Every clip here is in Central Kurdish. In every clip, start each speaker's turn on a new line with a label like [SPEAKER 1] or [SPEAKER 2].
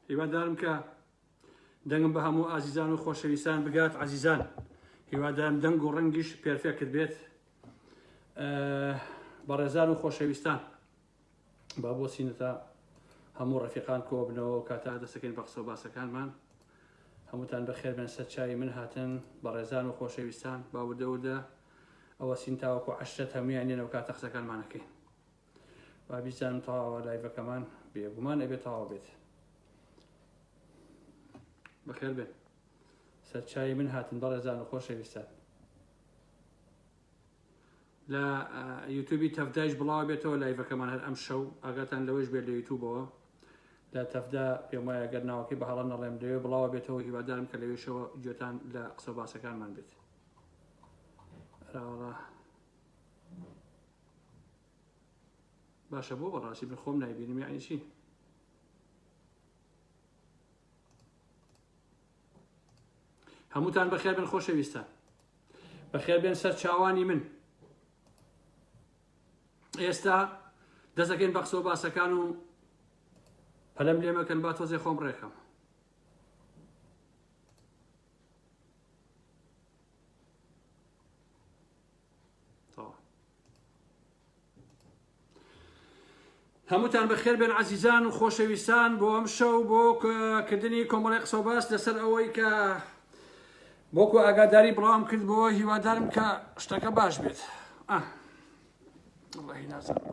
[SPEAKER 1] هیوادارم کە دەنگم بە هەموو ئازیزان و خۆشەویستان بگات عزیزان هیوادارم دەنگ و ڕەنگیش perfect بێت بەڕێزان و خۆشەویستان با بۆ سینەتا هەموو ڕەفیقان کۆبنەوە کاتا دەسەکەین بە قسە و باسەکانمان هەمووتان بەخێر بێن سەر چاوی من هاتن بەڕێزان و خۆشەویستان با وردە وردە ئەوە سین تاوەکو عەشرەت هەموویان یەنەوە کاتە قسەکانمانەکەین با بیزانم تەواوە live ەکەمان بێگومان ئەبێ تەواو بێت بەخێر بێن سەرچوی من هاتن بەڕێزان و خۆشەویستان لە یوتوبی تەفدایش بڵاو بێتەوە live ەکەمان هەر ئەم شەو ئاگاتان لەوەش بێت لە یوتوبەوە لە تەفدا پێم وایە گەر ناوەکەی بە هەڵە نەڵێم لەوێ بڵاوە بێتەوە هیوادارم کە لەوێشەوە گوێتان لە قسە باسەکانمان بێت ئەراوەڵا باشە بۆ بەڕاستی من خۆم نایبینم یعنی چی هەمووتان بەخێر بن خۆشەویستان بەخێر بێن سەر چاوانی من ئێستا دەستەکەین بە قسە و باسەکان و پەلەم لێمەکەن با تۆزێ خۆم ڕێکەم هەمووتان بەخێر بێن عزیزان و خۆشەویستان بۆ ئەم شەو بۆ کردنی کۆمەڵی قسە باس لەسەر ئەوەی کە بۆکو ئاگاداری بڵاوم کرد بۆ هیوادارم کە شتەکە باش بێت اللهی نازانم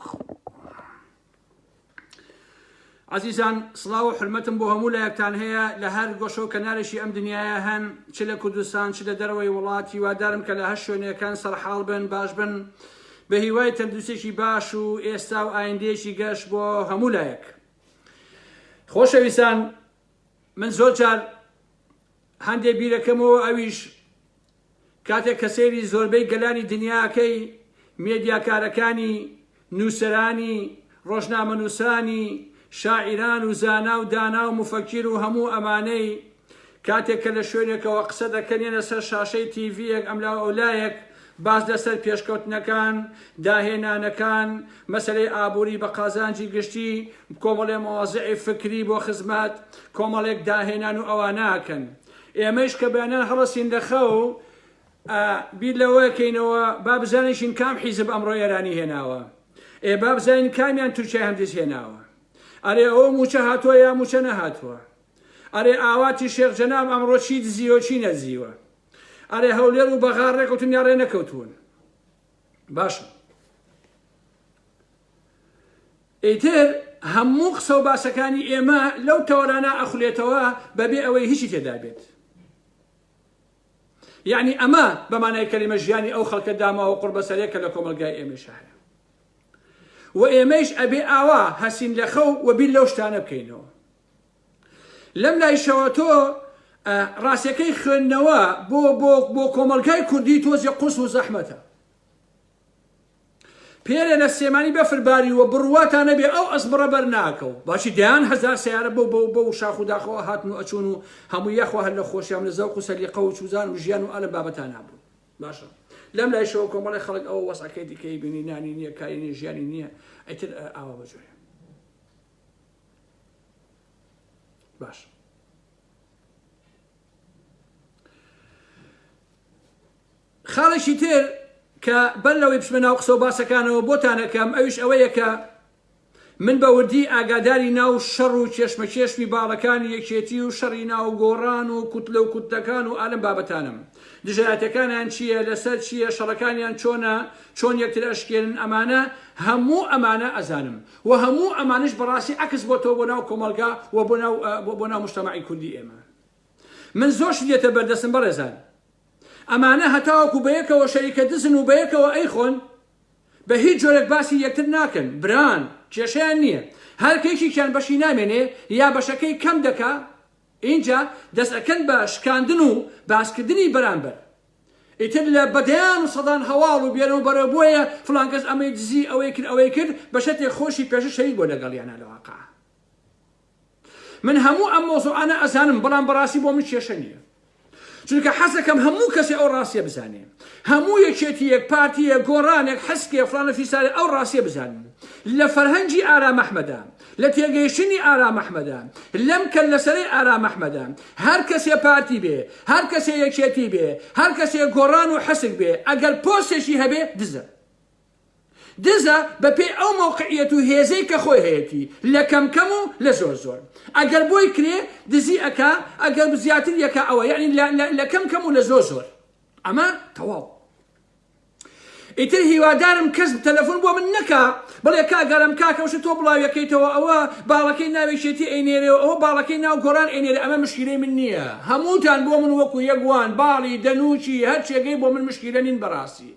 [SPEAKER 1] عزیزان سڵاو و حرمەتم بۆ هەموو لایەکتان هەیە لە هەر گۆشە و کەنارێکی ئەم دنیاە هەن چ لە کوردستان چ لە دەرەوەی وڵات هیوادارم کە لە هەر شوێنێکان سەرحاڵ بن باش بن بە هیوای تەندروستێکی باش و ئێستا و ئایندەیەکی گەش بۆ هەموو لایەک خۆشەویستان من زۆر جار هەندێ بیرەکەمەوە ئەویش کاتێک کە سەیری زۆربەی گەلانی دنیاکەی، مێدیاکارەکانی، نووسەرانی، ڕۆژنامەنووسانی، شاعیران و زانا و دانا و موفەکیر و هەموو ئەمانەی، کاتێک کە لە شوێنێکەوە قسە دەکەن یەنە سەر شاشەی تیڤییەک ئەملاوئەولایەک باس لەسەر پێشکەوتنەکان، داهێنانەکان، مەسەلەی ئابووری بە قازانجی گشتی، کۆمەڵێ مەوازیعی فکری بۆ خزمەت، کۆمەڵێک داهێنان و ئەوانە ئەکەن. ئێمەیش کە بەیانیان هەڵەسین لە خەو، بیر لەوە کەینەوە با بزانیشین کام حیزب ئەمڕۆ ئێرانی هێناوە، ئێ با بزانین کامیان تورکیای هەمدیس هێناوە، ئەرێ ئەوە مووچە هاتووە یا مووچە نەهاتووە، ئەرێ ئاواتی شێخ جەناب ئەمڕۆ چی دزیوە چی نەدزیوە، ئەرێ هەولێر و بەغا ڕێکەوتن یا ڕێنەکەوتوون. باشە ئیتر هەموو قسە و باسەکانی ئێمە لەو تەوەرانە ئەخولێتەوە بەبێ ئەوەی هیچی تێدا بێت. یعنی ئەمە بە مانای کەلیمە ژیانی ئەو خەڵکە داماوە قوڕبەسەرەیە کە لە کۆمەڵگای ئێمەیشا هەیە و ئێمەیش ئەبێ ئاوا هەسین لە خەو و بیر لەو شتانە بکەینەوە. لەم لایشەوە تۆ ڕاستیەکەی خوێندنەوە بۆ بۆ بۆ کۆمەڵگای کوردی تۆزێ قورس و زەحمەتە. پێرێ لە سلێمانی بەفر باریوە بڕواتان نەبێ ئەو ئەزمڕە بەر ناکەو باچی دەیان هەزار سەیارە بەو بەو بەو شاخ و داخەوە هاتن و ئەچوون و هەموو یاخوا هەر لە خۆشیان لە زەوق و سەلیقە و چوزان و ژیان و ئالم بابەتانە بوون باشە لەم لایشەوە کۆمەڵی خەڵک ئەوە وەسعەکەی دیکەی بینی نانی نییە کاری نییە ژیانی نییە ئیتر ئاوا بەجۆرێ باش خاڵێکی تر کە بەر لەوەی بچمە ناو قسە و باسەکانەوە بۆتان ئەکەم ئەویش ئەوەیە کە من بە وردی ئاگاداری ناو شەڕ و کێشمەکێشمی باڵەکانی یەکێتی و شەڕی ناو گۆڕان و کوتلە و کوتلەکان و ئالم بابەتانم دژایەتەکانیان چییە لەسەر چییە شەڕەکانیان چۆنە چۆن یەکتر ئەشکێنن ئەمانە هەموو ئەمانە ئەزانم و هەموو ئەمانش بەڕاستی عەکس بۆتەوە بۆ ناو کۆمەڵگا و بۆ ناو بۆ ناو مجتەمەعی کوردی ئێمە من زۆر شت دێتە بەردەستم بەڕێزان ئەمانە هەتاوەکو بەیەکەوە شەریکە دزن و بەیەکەوە ئەیخۆن بە هیچ جۆرێک باسی یەکتر ناکەن بران کێشەیان نییە هەر کە یەکێکیان بەشی نامێنێ یا بەشەکەی کەم دەکا ئینجا دەست ئەکەن بە شکاندن و باسکردنی بەرامبەر ئیتر لە بەدەیان و سەدان هەواڵ و بێرە و بەرە بۆیە فڵان کەس ئەمەی دزی ئەوەی کرد ئەوەی کرد بە شەرتێک خۆشی پێشتر شەریک بووە لەگەڵیانا لە واقع من هەموو ئەم مەوزوعانە ئەزانم بەڵام بەڕاستی بۆ من کێشە نییە چونکە حەزەکەم هەموو کەسێ ئەو ڕاستیە بزانێ هەموو یەکێتیەک پارتیە گۆڕانێک حسکێ فلانە فیسارێ ئەو ڕاستیە بزانن لە فەرهەنگی ئارام ئەحمەدا. لە تێگەیشتنی ئارام ئەحمەدە، لەم کەللەسەرەی ئارام ئەحمەدە، هەر کەسێ پارتی بێ، هەر کەسێ یەکێتی بێ، هەر کەسێ گۆڕان و حسک بێ، ئەگەر پۆستێکی هەبێ دزە. دزە بە پێی ئەو مەوقعیەت و هێزەی کە خۆی هەیەتی، لە کەم کەم و لە زۆر زۆر. ئەگەر بۆی کرێ دزی ئەکا، ئەگەر زیاتر یەکا ئەوە، یەعنی لە لە لە کەم کەم و لە زۆر زۆر. ئەمە تەواو. ئیتر هیوادارم کەس تەلەفۆن بۆ من نەکا بڵێ کاک گەرم کاکە ئەوشتە تۆ بڵاویەکەیتەوە ئەوە باڵەکەی ناو یەکێتی ئەینێرێ و ئەوە باڵەکەی ناو گۆڕان ئەینێرێ ئەمە مشکیلەی من نییە هەمووتان بۆ من وەکو یەک وان باڵی دەنووکی هەر چێگەی بۆ من مشکیلە نین بەڕاستی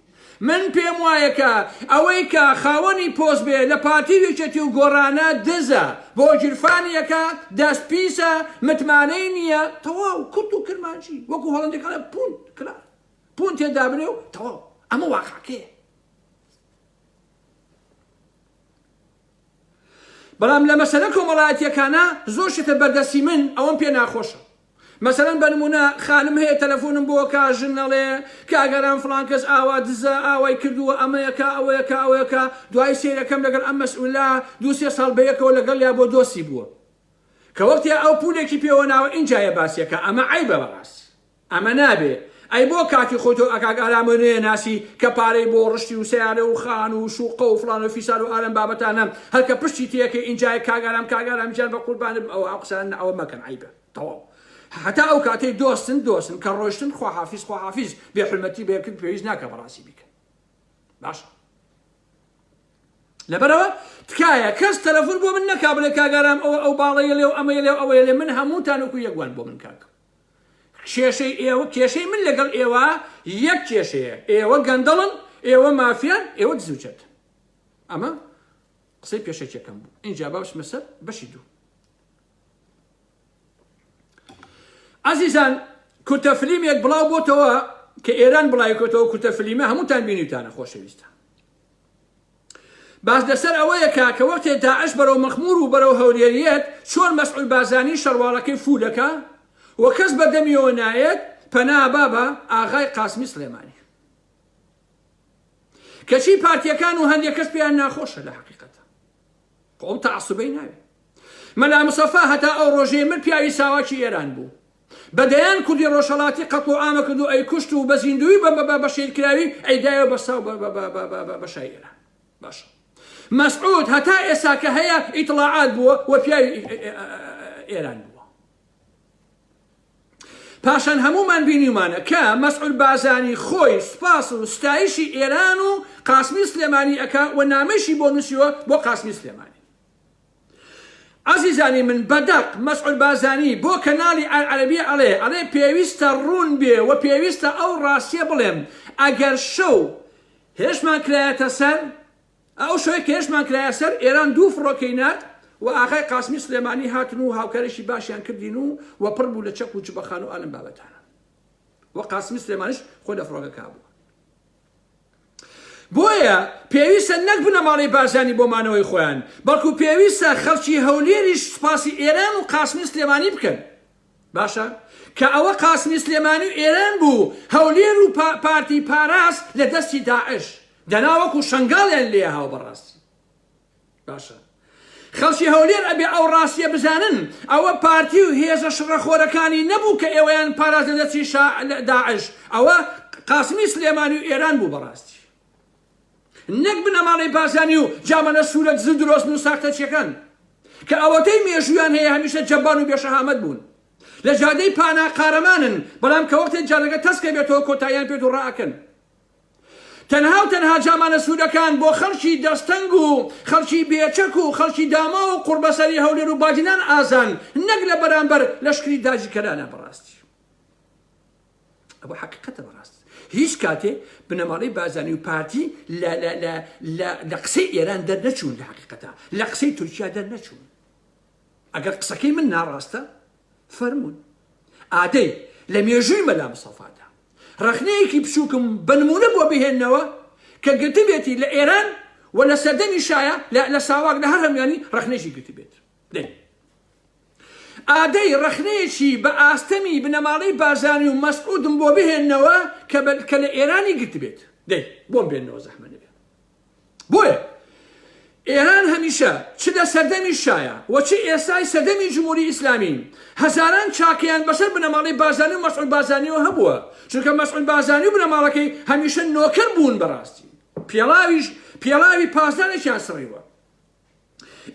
[SPEAKER 1] من پێم وایە کە ئەوەی کە خاوەنی پۆست بێ لە پارتی و یەکێتی و گۆڕانە دزە بۆ گیرفانیەکە دەست پیسە متمانەی نییە تەواو کورت و کرمانجی وەکو هۆڵەندیەکان punt klaar punt تێ دابنێ و تەواو ئەمە واقعەکەیە بەڵام لە مەسەلە کۆمەڵایەتیەکانە زۆر شتە بەردەستی من ئەوەم پێ ناخۆشە مەسەلەن بە نمونە خانم هەیە تەلەفۆنم بۆ کا ژن ئەڵێ کاگەران فڵان کەس ئاوا دزە ئاوای کردووە ئەمەیەکە ئەوەیەکە ئەوەیەکە دوای سەیرەکەم لەگەڵ ئەم مەسئولە دوو سێ ساڵ بەیەکەوە لەگەڵیا بۆ دۆستی بووە کە وەختێ ئەو پولێکی پێوە ناوە ئینجایە باسیەکە ئەمە عەیبە بەڕاستی ئەمە نابێ ئەی بۆ کاتی خۆی تۆ کاک ئارامۆ نەیەناسی کە پارەی بۆ ڕشتی و سەیارە و خانوو و شوقە و فڵان و فیسار و ئالەم بابەتانە هەر کە پشتی تێکەی ئینجایە کاک ئارام کاک ئارام گیان بە قوربانت بم ئەوە ئەو قسانە ئەوە مەکەن عەیبە تەواو هەتا ئەو کاتەی دۆستن دۆستن کە ڕۆشتن خواحافیز خواحافیز بێ حورمەتی بە یەکتر پێویست ناکە بەڕاستی بیکەن باشە لەبەرەوە تکایە کەس تەلەفۆن بۆ من نەکا بڵێ کاک ئارام ئەوە ئەو باڵەیە لێ و ئەمەیە لێ و ئەوەیە لێ من هەمووتان وەکو یەک وان بۆ من کاک کێشەی ئێوە کێشەی من لەگەڵ ئێوە یەک کێشەیە ئێوە گەندەڵن ئێوە مافیان ئێوە دزوچەت ئەمە قسەی پێشەکیەکەم بوو اینجا با بچمە سەر بەشی دوو ئازیزان کورتە فلیمێک بڵاو بۆتەوە کە ئێران بڵاوی کۆتەوە کورتە فلیمە هەمووتان بینیتانە خۆشەویستە باس لەسەر ئەوەیە کە کە وەختێ داعش بەرەو مەخمور و بەرەو هەولێر یەت چۆن مەسعود بارزانی شەرواڵەکەی فوو دەکا و کەس بە دەمیەوە نایەت پەنا با بە ئاغای قاسمی سڵێمانی. کەچی پارتیەکان و هەندێک کەس پێیان ناخۆشە لە حەقیقەتە. خۆ ئەو تەعەسوبەی ناوێ. مەلا مستەفا هەتا ئەو ڕۆژەی مرد پیاوی ساواکی ئێران بوو. بە دەیان کوردی ڕۆژهەڵاتی قەتڵ و عامە کرد و ئەیکوشت و بە زیندووی بە بە بە شەهیدکراوی ئەیدایەوە بە ساو بە بە بە بە بە بە شای ئێران. باشە مەسعود هەتا ئێستا کە هەیە ئیتڵاعات بووە و پیاوی ئێران بووە. پاشان هەموومان بینیومانە کە مەسعود بازانی خۆی سوپاس و ستایشی ئێران و قاسمی سلێمانی ئەکا و نامەیشی بۆ نووسیوە بۆ قاسمی سلێمانی. ئازیزانی من بەدەق مەسعود بارزانی بۆ کەناڵی ئەلعەرەبیە ئەڵێ ئەڵێ پێویستە ڕوون بێ و پێویستە ئەو ڕاستیە بڵێم ئەگەر شەو هێرشمان کرایەتە سەر ئەو شەوەی کە هێرشمان کرایە سەر ئێران دوو فڕۆکەی نارد و ئاغای قاسمی سلێمانی هاتن و هاوکاریشی باشیان کردین و و پڕ بوو لە چەک و جبەخان و ئالەم بابەتانە و قاسمی سلێمانیش خۆی لە فڕۆکەکە بوو. بۆیە پێویستە نەک بنەماڵەی بارزانی بۆ مانەوەی خۆیان، بەڵکو پێویستە خەڵکی هەولێریش سوپاسی ئێران و قاسمی سلێمانی بکەن. باشە کە ئەوە قاسمی سلێمانی و ئێران بوو هەولێر و پارتی پاراست لە دەستی داعش، دەنا وەکو شەنگاڵیان لێهاوە بەڕاستی. باشە خەڵکی هەولێر ئەبێ ئەو ڕاستیە بزانن ئەوە پارتی و هێزە شڕەخۆرەکانی نەبوو کە ئێوەیان پاراست لە دەستی شا داعش ئەوە قاسمی سلێمانی و ئێران بوو بەڕاستی نەک بنەماڵەی بارزانی و جامانە سوورە دز و درۆزن و ساختەچیەکان کە ئەوەتەی مێژوویان هەیە هەمیشە جەبان و بێشەهامەت بوون لە جادەی پانا قارەمانن بەڵام کە وەختێ جادەکە تەسکە بێتەوە کۆتاییان پێت و ڕائەکەن تەنها و تەنها جامانە سوورەکان بۆ خەڵکی دەستەنگ و خەڵکی بێچەک و خەڵکی داماو و قوڕبەسەری هەولێر و بادینان ئازان نەک لە بەرامبەر لەشکری داگیرکەرانە بەڕاستی ئەوە حەقیقەتە بەڕاست هیچ کاتێ بنەماڵەی بارزانی و پارتی لە لە لە لە لە قسەی ئێران دەرنەچوون لە حەقیقەتە لە قسەی تورکیا دەرنەچوون ئەگەر قسەکەی من ناڕاستە فەرموون. ئادەی لە مێژووی مەلا مستەفادا ڕەخنەیەکی بچووکم بە نموونە بۆ بهێننەوە کە گرتبێتی لە ئێران و لە سەردەمی شاە لە ساواک لە هەر هەموانی ڕەخنەیەکی گرتبێت. دەی ئادەی ڕەخنەیەکی بە ئاستەمی بنەماڵەی بارزانی و مەسعودم بۆ بهێننەوە کە لە ئێرانی گرتبێت. دەی بۆم بێننەوە زەحمە نەبێت. بۆیە. ئێران هەمیشە چ لە سەردەمی شایا و چ ئێستای سەردەمی جمهوری ئیسلامی هەزاران چاکەیان بەسەر بنەماڵەی بارزانی و مەسعود بارزانیەوە هەبووە چونکە مەسعود بارزانی و بنەماڵەکەی هەمیشە نۆکەر بوون بەڕاستی پێڵاویش پێڵاوی پاسدارێکیان سڕیوە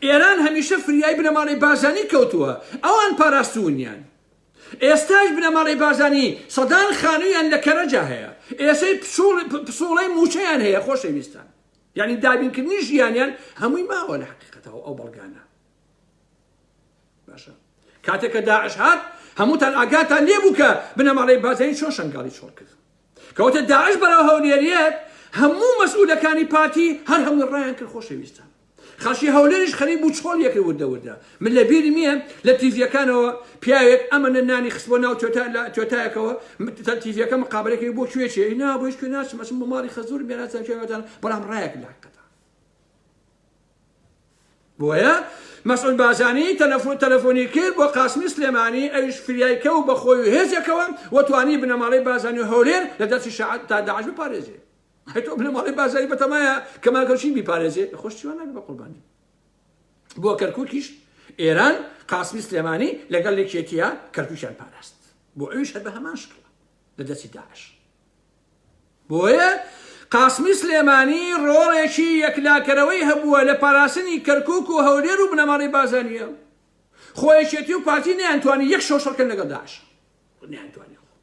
[SPEAKER 1] ئێران هەمیشە فریای بنەماڵەی بارزانی کەوتووە ئەوان پاراستوونیان ئێستاش بنەماڵەی بارزانی سەدان خانوویان لە کەرەجا هەیە ئێسەی پسوڵەی مووچەیان هەیە خۆشەویستان یعنی دابینکردنی ژیانیان هەمووی ماوە لە حقیقەتەوە ئەو بەڵگانە باشە کاتێک کە داعش هات هەمووتان ئاگاتان لێ بوو کە بنەماڵەی بارزانی چۆن شەنگاڵی چۆڵ کرد کەوتە داعش بەرەو هەولێریەت هەموو مەسئولەکانی پارتی هەر هەمووی ڕایان کرد خۆشەویستان خەڵکی هەولێریش خەریک بوو چۆڵ یەکرد وردە وردە من لە بیرم نییە لە تیڤیەکانەوە پیاوێک ئەمەنە نانی خستبووە ناو تۆتا لە تۆتایەکەوە تیڤیەکە مقابلەکەی بۆ کوێ چێ نا بۆ هیچ کوێ ناچم ئەچم بۆ ماڵی خەزورم بێ ناچم کوێ بەڵام ڕایەک لە حەقیقەتە بۆیە مەسعود بارزانی تەلەفۆنی کرد بۆ قاسمی سلێمانی ئەویش فریای کەو بە خۆی و هێزێکەوە و توانی بنەماڵەی بارزانی و هەولێر لە دەستی شەعات تا داعش بپارێزێ هەی تۆ بنەماڵەی بارزانی بەتەمایە کەمال کەوچین بیپارێزێ خۆش چیوان نابێ بە قوربانی بۆ کەرکوکیش ئێران قاسمی سلێمانی لەگەڵ یەکێتیە کەرکوکیان پاراست بۆ ئەویش هەر بە هەمان شکڵە لە دەستی داعش بۆیە قاسمی سلێمانی ڕۆڵێکی یەکلاکەرەوەی هەبووە لە پاراستنی کەرکوک و هەولێر و بنەماڵەی بارزانییە. خۆ یەکێتی و پارتی نەیانتوانی یەک شەو شەڕکەن لەگەڵ داعش. نەیانتوانی خۆ.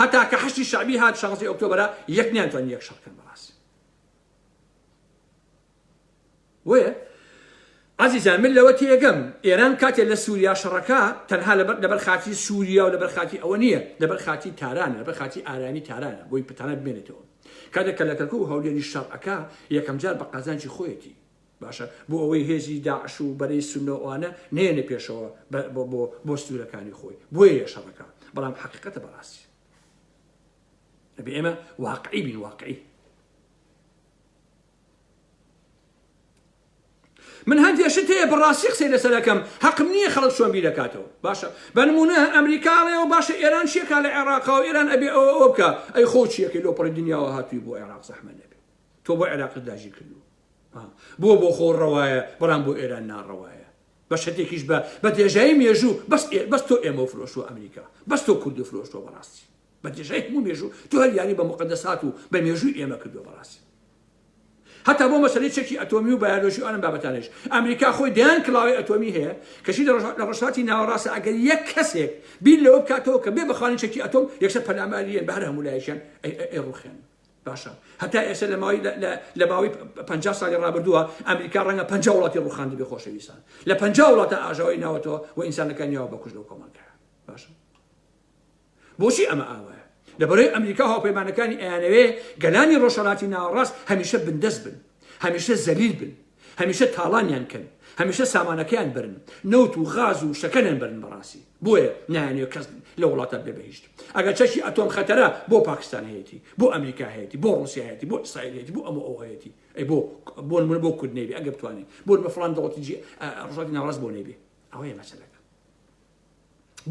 [SPEAKER 1] هەتا کە حەشدی شەعبی هات شانزەی ئۆکتۆبەرە یەک نەیانتوانی یەک شەڕکەن بەڕاستی. بۆیە عەزیزان من لەوە تێگەم ئێران کاتێ لە سووریا شەڕەکە تەنها لەبەر لەبەر خاتی سووریا و لەبەر خاتی ئەوە نییە لەبەر خاتی تارانە لەبەر خاتی ئارامی تارانە بۆی پتانە بمێنێتەوە کاتێک کە لە کەرکوک و هەولێری شەڕ ئەکا یەکەم جار بە قازانجی خۆیەتی باشە بۆ ئەوەی هێزی داعش و بەرەی سوننە و ئەوانە نەیەنە پێشەوە بۆ بۆ بۆ سنوورەکانی خۆی بۆیە شەڕەکە بەڵام حەقیقەتە بەڕاستی ئەبێ ئێمە واقعی بین واقعی من هەندێ شت هەیە بەڕاستی قسەی لەسەر ئەکەم حەقم نییە خەڵک چۆن بیرەکاتەوە باشە بە نمونە ئەمریکا ئەڵێەوە باشە ئێران چیەکا لە عێراقا و ئێران ئەبێ ئەوە ئەوە بکە ئەی خۆ چیەکەی لۆ پڕی دنیاوە هاتووی بۆ عێراق زەحمە نەبێ تۆ بۆ عێراقت داگیر کردووە بۆ بۆ خۆ ڕەوایە بەڵام بۆ ئێران ناڕەوایە بە شەتێکیش بە بە درێژایی مێژوو بەس بەس تۆ ئێمە فرۆشتوە ئەمریکا بەس تۆ کوردو فرۆشتوە بەڕاستی بە درێژای هەموو مێژوو تۆ هەر یاری بە مقدسات و بە مێژووی ئێمە کردووە بەڕاستی هەتا بۆ مەسەلەی چەکی ئەتۆمی و بایۆلۆژی و ئەم بابەتانەش ئەمریکا خۆی دەیان کڵاوەی ئەتۆمی هەیە کەچی لە ڕۆژهەڵاتی ناوەڕاستە ئەگەر یەک کەسێک بیر لەوە بکاتەوە کە بێ بەخوانی چەکی ئەتۆم یەکسەر پەلاماریان بە هەر هەموو لایەکیان ئەیڕوخێن باشە هەتا ئێستا لە ماوەی لە ماوەی 50 ساڵی ڕابردووە ئەمریکا ڕەنگە 50 وڵاتی ڕوخاندبێ خۆشەویستان لە 50 وڵاتە ئاژاوەی ناوەتەوە و ئینسانەکان یاوە بەکوش لەو کۆمەڵگایە باشە بۆچی ئەمە ئاوایە؟ لەبەرئەوەی ئەمریکا و هاوپەیمانەکانی ئەیانەوێ گەلانی ڕۆژهەڵاتی ناوەڕاست هەمیشە بندەست بن، هەمیشە زەلیل بن، هەمیشە تاڵانیان کەن، هەمیشە سامانەکەیان بەرن، نەوت و غاز و شتەکانیان بەرن بەڕاستی بۆیە نایانەوێ کەس لە وڵاتە بێ بە هیچ. ئەگەر چەکی ئەتۆم خەتەرە بۆ پاکستان هەیەتی، بۆ ئەمریکا هەیەتی، بۆ ڕوسیا هەیەتی، بۆ ئیسرائیل هەیەتی، بۆ ئەم و ئەو هەیەتی، ئەی بۆ بۆ نمونە بۆ کورد نەیبێ ئەگەر بتوانێ، بۆ نمونە فڵان دەوڵەتی جی ڕۆژهەڵاتی ناوەڕاست بۆ نەیبێ؟ ئەوەیە مەسەلەکە.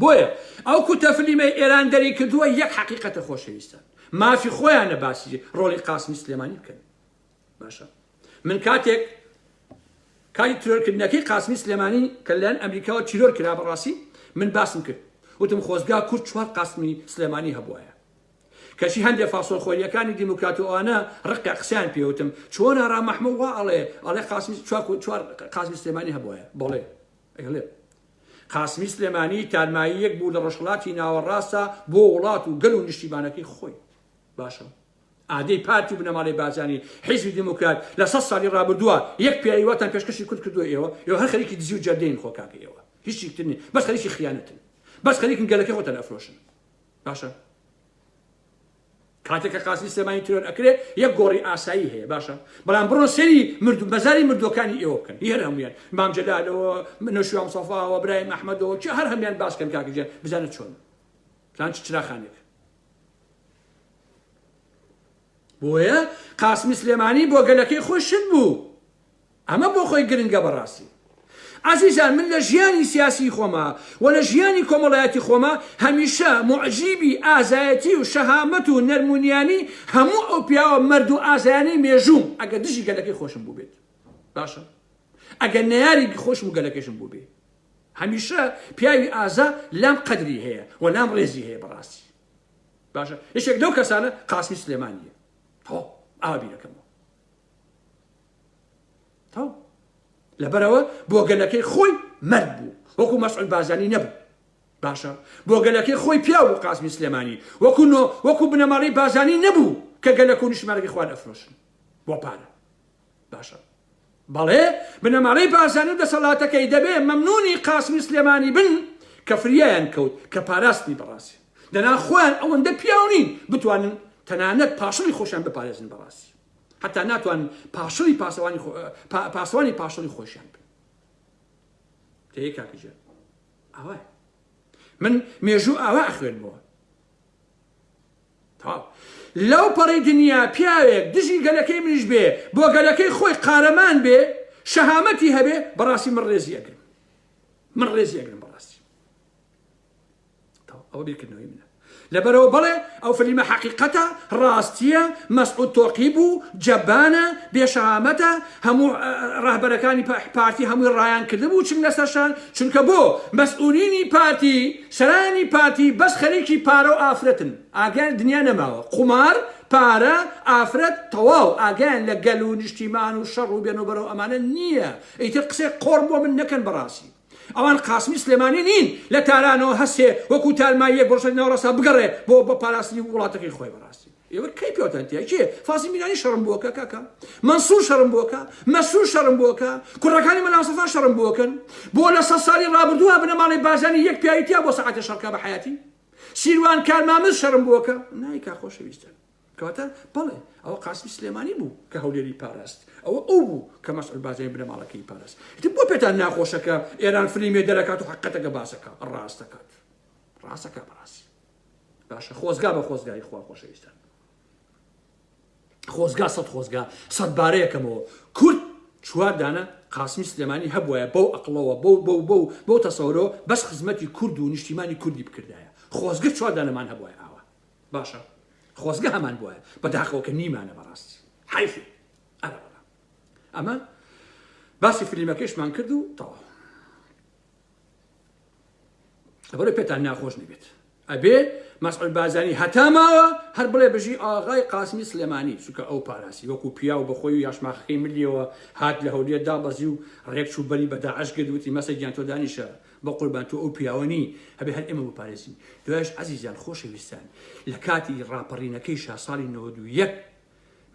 [SPEAKER 1] بۆیە ئەو کوتە فلیمەی ئێران دەری کردووە یەک حەقیقەتە خۆشەویستان مافی خۆیانە باسی ڕۆڵی قاسمی سلێمانی بکەن باشە من کاتێک کاتی تیرۆرکردنەکەی قاسمی سلێمانی کە لەلایەن ئەمریکاوە تیرۆر کرا بەڕاستی من باسم کرد وتم خۆزگا کورد چوار قاسمی سلێمانی هەبوایە کەچی هەندێ فاسۆل خۆریەکانی دیموکرات و ئەوانە ڕقیان قسەیان پێوتم چۆن ئارام مەحموو وا ئەڵێ ئەڵێ قاسمی چوار چوار قاسمی سلێمانی هەبوایە بەڵێ ئەیڵێ قاسمی سلێمانی تارماییەک بوو لە ڕۆژهەڵاتی ناوەڕاستە بۆ وڵات و گەل و نیشتیمانەکەی خۆی. باشە ئادەی پارتی و بنەماڵەی بارزانی حیزبی دیموکرات لە سەد ساڵی ڕابردووە یەک پیاوی واتان پێشکەشی کورد کردووە ئێوە ئێوە هەر خەریکی دزی و جەردەین خۆ کاکە ئێوە هیچی تر نین بەس خەریکی خیانەتن بەس خەریکن گەلەکەی خۆتان ئەفرۆشن باشە کاتێک کە قاسمی سلێمانی تیرۆر ئەکرێ یەک گۆڕی ئاسایی هەیە باشە بەڵام بڕۆن سەری مردو مەزاری مردوەکانی ئێوە بکەن هی هەر هەمویان مام جەلالەوە نەوشیروان مستەفاوە برایم ئەحمەدەوە چ هەر هەمویان باس کەن کاکە گیان بزانە چۆن بزانە چ چراخانێک بۆیە قاسمی سلێمانی بۆ گەلەکەی خۆی شت بوو ئەمە بۆ خۆی گرنگە بەڕاستی. عەزیزان من لە ژیانی سیاسی خۆما و لە ژیانی کۆمەڵایەتی خۆما هەمیشە موعجیبی ئازایەتی و شەهامەت و نەرمونیانی هەموو ئەو پیاوە مەرد و ئازایانەی مێژووم ئەگەر دژی گەلەکەی خۆشم بووبێت. باشە ئەگەر نەیاری خۆشم و گەلەکەشم بوو بێ هەمیشە پیاوی ئازا لام قەدری هەیە و لام ڕێزی هەیە بەڕاستی باشە یەکێک لەو کەسانە قاسمی سلێمانیە تەواو ئاوا بیرەکەمەوە تەواو لەبەرەوە بۆ گەلەکەی خۆی مەرد بوو وەکو مەسعود بارزانی نەبوو باشە بۆ گەلەکەی خۆی پیاو بوو قاسمی سلێمانی وەکو نۆ وەکو بنەماڵەی بارزانی نەبوو کە گەلەک و نیشتمانەکەی خۆیان ئەفرۆشن بۆ پارە باشە بەڵێ بنەماڵەی بارزانی و دەسەڵاتەکەی دەبێ مەمنونی قاسمی سلێمانی بن کە فریایان کەوت کە پاراستنی بەڕاستی دەنا خۆیان ئەوەندە پیاو نین بتوانن تەنانەت پاشڵی خۆشیان بپارێزن بەڕاستی حتا ناتوانن پاشڵی پاسەوانی پاسەوانی پاشڵی خۆشیان بن تێ کاکە گیان ئاوایە من مێژوو ئاوا ئەخوێنمەوە تەواو لەو پەڕی دنیا پیاوێک دژی گەلەکەی منیش بێ بۆ گەلەکەی خۆی قارەمان بێ شەهامەتی هەبێ بەڕاستی من ڕێزی ئەگرم من ڕێزی ئەگرم بەڕاستی ئەوە بیرکردنەوەی منە لەبەرەوە بەڵێ ئەو فلیمە حەقیقەتە ڕاستیە مەسعود تۆقی بوو جەبانە بێشەهامەتە هەموو ڕەهبەرەکانی پارتی هەمووی ڕایان کردبوو چنگ لەسەر شان چونکە بۆ مەسئولینی پارتی سەرانی پارتی بەس خەریکی پارە و ئافرەتن ئاگایان دنیا نەماوە قومار پارە ئافرەت تەواو ئاگایان لە گەل و نیشتیمان و شەڕ و بێنەوبەرەو ئەمانە نییە ئیتر قسەی قۆڕ بۆ من نەکەن بەڕاستی ئەوان قاسمی سلێمانی نین لە تارانەوە هەستێ وەکو تارماییەک بۆ ڕۆژهەڵاتی ناوەڕاستدا بگەڕێ بۆ بۆ پاراستنی وڵاتەکەی خۆی بەڕاستی ئێوە کەی پێوتان تیا کێ فازی میرانی شەڕم بۆکە کاکە مەنسوور شەڕم بۆکە مەسرور شەڕم بۆکە کوڕەکانی مەلا مستەفا شەڕم بۆکەن بۆ لە سە ساڵی ڕابردووە بنەماڵەی بارزانی یەک پیاوی تیا بۆ سەعاتێ شەڕکە بە حیاتی سیروان کارمامز شەڕم بۆکە نایکا خۆشەویستە کەواتە بەڵێ ئەوە قاسمی سلێمانی بوو کە هەولێری پاراست ئەوە ئەو بوو کە مەسعود بارزانی بنەماڵەکەی پاراست ئیتر بۆ پێتان ناخۆشە کە ئێران فلیمێ دەرەکات و حەقیقەتەکە باسەکە ڕاستەکات ڕاستەکە بەڕاستی باشە خۆزگا بە خۆزگای خوا خۆشەویستان خۆزگا سەد خۆزگا سەد بارەیەکەمەوە کورد چوار دانە قاسمی سلێمانی هەبواە بەو ئەقڵەوە بەو بەو بەو بەو تەسەورەوە بەس خزمەتی کورد و نیشتیمانی کوردی بکردایە خۆزگە چوار دانەمان هەبواە ئاوا باشە خۆزگە هەمان بوایە بەداخەوە کە نیمانە بەڕاستی حەیفی ئەرە وەڵا ئەمە باسی فلیمەکەشمان کرد و تەواو ئەبەرە پێتان ناخۆش نەبێت ئەبێ مەسعود بارزانی هەتا ماوە هەر بڵێ بژی ئاغای قاسمی سلێمانی چونکە ئەو پاراسی وەکو پیاو بەخۆی و یاشماخەکەی ملیەوە هات لە هەولێر دابەزی و ڕێک چوو بەری بە داعش گرت وتی مەسە گیان تۆ دانیشە بەقوربان تۆ ئەو پیاوە نی ئەبێ هەر ئێمە بپارێزین دوایش عەزیزان خۆشەویستان لە کاتی ڕاپەڕینەکەیشا ساڵی 91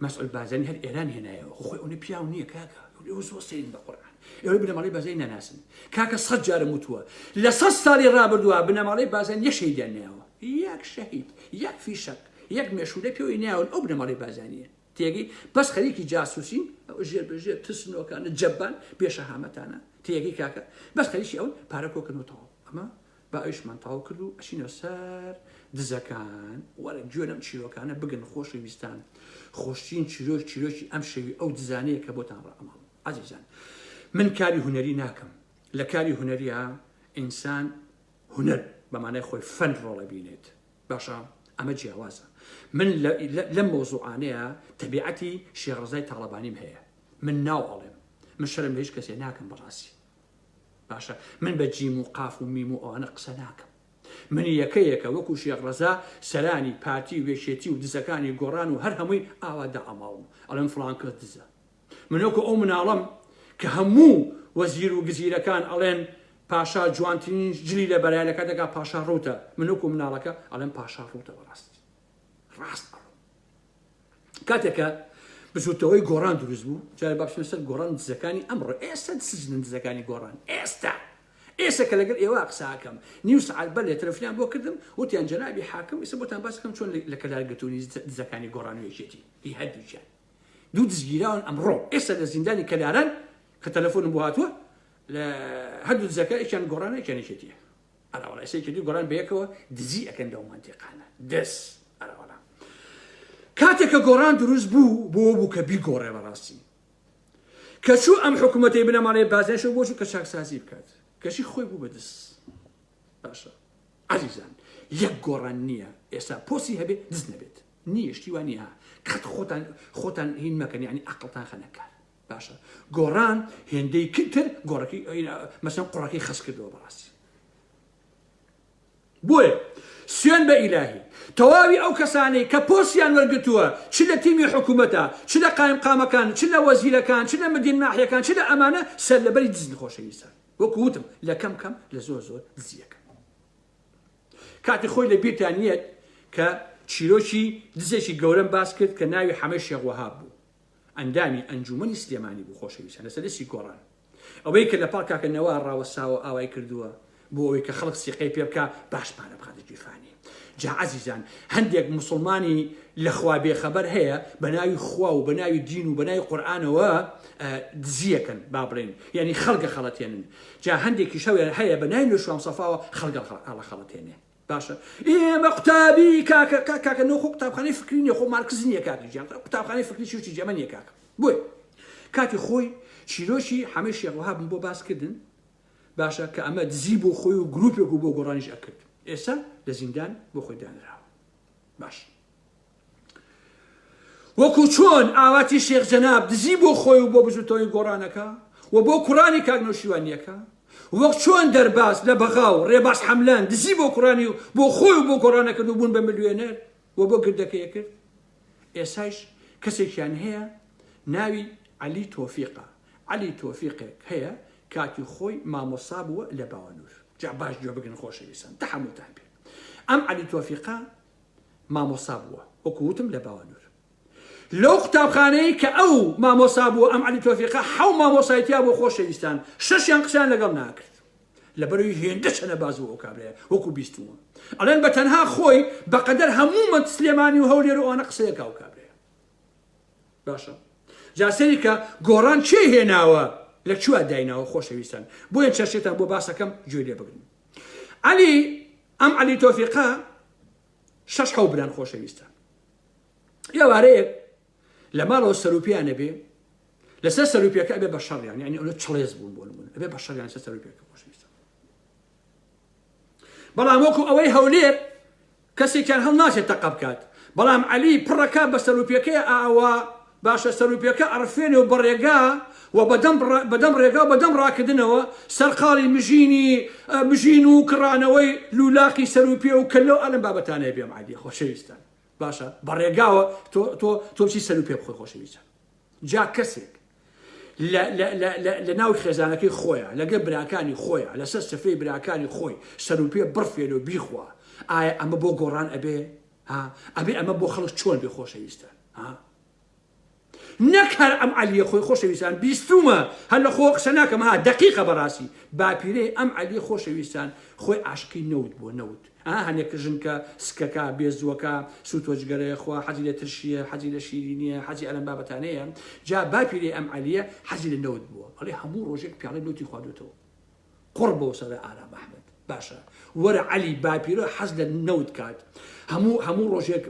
[SPEAKER 1] مەسعود بارزانی هەر ئێران هێنایەوە خۆ خۆی ئەونە پیاو نییە کاکە ئێوە زۆر سەیرن بە قورعان ئێوەی بنەماڵەی بارزانی ناناسن کاکە سەد جارم وتووە لە سەد ساڵی ڕابردووە بنەماڵەی بارزانی یەک شەهیدیان نەیاوە یەک شەهید یەک فیشەک یەک مێشوولە پێوەی ناون ئەو بنەماڵەی بارزانیە تێگەی بەس خەریکی جاسوسین ئەو ژێر بە ژێر ترسنۆکانە جەبان بێشەهامەتانە تێگەی کاکە بەس خەریکی ئەون پارە کۆکردنەوە تەواو ئەمە با ئەویشمان تەواو کرد و ئەچینە سەر دزەکان وەرە گوێ لەم چیرۆکانە بگن خۆشەویستان خۆشترین چیرۆک چیرۆکی ئەم شەوی ئەو دزانەیە کە بۆتان ڕائەماڵم عەزیزان من کاری هونەری ناکەم لە کاری هونەریە ئینسان هونەر بەمانای خۆی فەن ڕۆڵە بینێت باشە ئەمە جیاوازە من لەم مەوزوعانەیە تەبیعەتی شێخ ڕەزای تاڵەبانیم هەیە من ناو ئەڵێم من شەرم لە هیچ کەسێ ناکەم بەڕاستی باشە من بە جیم و قاف و میم و ئەوانە قسە ناکەم من یەکە یەکە وەکو شێخ ڕەزا سەرانی پارتی و یەکێتی و دزەکانی گۆڕان و هەر هەمووی ئاوا دائەماڵم ئەڵێم فڵان کەس دزە من وەکو ئەو مناڵەم کە هەموو وەزیر و گزیرەکان ئەڵێن پاشا جوانترین جلی لە بەرایە لە کاتێکا پاشا ڕووتە من وەکو مناڵەکە ئەڵێم پاشا ڕووتە بەڕاست ڕاست ئەڵێم کاتێکە بزوتەوەی گۆڕان دروست بوو جارێ با بچینە سەر گۆڕان دزەکانی ئەمڕۆ ئێستا سجنن دزەکانی گۆڕان ئێستا ئێستا کە لەگەڵ ئێوە قساکەم نیو سەعات بەر لێ تەلەفۆنیان بۆ کردم وتیان جەنابی حاکم ئێستا بۆتان باس بکەم چۆن لە کەلار گرتوونی دزەکانی گۆڕان و یەکێتی هی هەردووکیان دوو دزگیراون ئەمڕۆ ئێستا لە زیندانی کەلاران کە تەلەفۆنم بۆ هاتووە لە هەردوو دزەکە یەکیان گۆڕانە یەکیان یەکێتیە ئەرەوەڵا ئێستا یەکێتی گۆڕان بەیەکەوە دزی ئەکەن لەو مەنتیقانە دز ئەرەوەڵا کاتێک کە گۆڕان دروست بوو بۆ بوو کە بیگۆڕێ بەڕاستی کە چوو ئەم حکوومەتەی بنەماڵەی بازیان بۆ چوو کە چاکسازی بکات کەچی خۆی بوو بە دز باشە عەزیزان یەک گۆڕان نییە ئێستا پۆسی هەبێ دز نەبێت نییە شتی وا نییە قەت خۆتان خۆتان هین مەکەن یعنی ئەقڵتان خەنە کار. باشە گۆڕان هێندەی کتر گۆڕەکەی مەسەن قوڕەکەی خەس کردەوە بەڕاستی بۆیە سوێن بە ئیلاهی تەواوی ئەو کەسانەی کە پۆستیان وەرگرتووە چ لە تیمی حکوومەتە چ لە قایمقامەکان چ لە وەزیرەکان چ لە مدیر ناحیەکان چ لە ئەمانە سەر لەبەری دزن خۆشەویستان وەکو وتم لە کەم کەم لە زۆر زۆر دزیەکە کاتی خۆی لە بیرتان نییە کە چیرۆکی دزێکی گەورەم باس کرد کە ناوی حەمەی شێخ وەهاب بوو ئەندامی ئەنجومەنی سلێمانی بوو خۆشەویستان لەسەر لیستی گۆڕان ئەوەی کە لەپاڵ کاکە نەوا ڕاوەستاوە ئاوای کردووە بۆ ئەوەی کە خەڵک سیقەی پێ بکا باش پارە بخاتە گیرفانی جا عەزیزان هەندێک موسڵمانی لە خوا بێخەبەر هەیە بە ناوی خوا و بە ناوی دین و بە ناوی قورئانەوە دزیەکەن با بڵێن یعنی خەڵگە خەڵەتێنن جا هەندێکیش هەیە بە ناوی نوشوام سەفاوە خەڵگە خەڵەتێنێ باشە ئێمە قوتابی کاکە کاکە نۆ خۆ قوتابخانەی فکری نیە خۆ مارکس نییە کاکە گیان قوتابخانەی فکری چی چی جەمە نییە کاکە بۆیە کاتی خۆی چیرۆکی حەمەی شێخ وەهابم بۆ باس کردن باشە کە ئەمە دزی بۆ خۆی و گروپێک و بۆ گۆڕانیش ئەکرد ئێستا لە زیندان بۆ خۆی دانراوە باش وەکو چۆن ئاواتی شێخ جەناب دزی بۆ خۆی و بۆ بزوتنەوەی گۆڕانەکە و بۆ کوڕانی کاک نەوشیروانیەکە، وەک چۆن دەرباز لە بەغا و ڕێباز حەملان دزی بۆ کوڕانی و بۆ خۆی و بۆ گۆڕانە کرد و بوون بە ملیۆنێر و بۆ گردەکەی کرد، ئێسایش کەسێکیان هەیە ناوی عەلی تۆفیقە، عەلی تۆفیقێک هەیە کاتی خۆی مامۆستا بووە لە باوەنور، جا باش گوێ بگرن خۆشەویستان تەحەمولتان بێ ئەم عەلی تۆفیقە مامۆستا بووە وەکو وتم لە باوەنور لەو قوتابخانەیە کە ئەو مامۆسا بووە ئەم عەلی تۆفیقە حەو مامۆسای تیا بۆ خۆشەویستان شەشیان قسەیان لەگەڵ ناکرد لەبەرەوەی هێندە چەنە باز بوو ئەو کابرایە وەکو بیستووە ئەڵێن بە تەنها خۆی بەقەدەر هەموو مەت سلێمانی و هەولێر و ئەوانە قسەیەکا ئەو کابرایە باشە جا سەیری کە گۆڕان کێ هێناوە لە کوێ دایناوە خۆشەویستان بۆیە چەشێتان بۆ باسەکەم گوێ لێ بگرن عەلی ئەم عەلی تۆفیقە شەش حەو بران خۆشەویستە ئێوارەیەک لە ماڵەوە سەروپیان ئەبێ لەسەر سەروپیەکە ئەبێ بە شەڕیان یعنی ئەوە چڵێز بوون بۆ نمونە ئەبێ بە شەڕیان سەر سەروپیەکە خۆشەویستە بەڵام وەکو ئەوەی هەولێر کەسێکیان هەڵناچێت تەقە بکات بەڵام عەلی پڕەکە بە سەروپیەکەی ئاوا باشە سەروپیەکە ئەڕفێنێ و بەڕێگا و بەدەم بەدەم ڕێگا و بەدەم ڕاکردنەوە سەرقاڵی مژینی مژین و کڕانەوەی لولاقی سەروپێ و کەللە و ئەلم بابەتانەیە بێم عەلی خۆشەویستان باشە بەڕێگاوە تۆ تۆ تۆ بچی سەروپێ بخۆی خۆشەویستان جا کەسێک لە ناو خێزانەکەی خۆیان لەگەڵ براکانی خۆیان لەسەر سفرەی براکانی خۆی سەروپێ بڕفێنێ و بیخوا ئایا ئەمە بۆ گۆڕان ئەبێ ها ئەبێ ئەمە بۆ خەڵک چۆن بێ خۆشەویستان ها نەک هەر ئەم عەلیە خۆی خۆشەویستان بیستومە هەر لە خۆ قسە ناکەم ها دقیقە بەڕاستی باپیرەی ئەم عەلیە خۆشەویستان خۆی عاشقی نەوت بووە نەوت ها هەنێک ژن کە سکەکە بێزووەکە سووتۆجگەرەیە خوا حەزی لە ترشیە حەزی لە شیرینیە حەزی ئەلەم بابەتانەیە جا باپیرەی ئەم عەلیە حەزی لە نەوت بووە ئەڵێ هەموو ڕۆژێک پیاڵەی نەوتی خواردوێتەوە قوڕ بۆ سەرە ئارام ئەحمەد باشە وەرە عەلی باپیرە حەز لە نەوت کات هەموو هەموو ڕۆژێک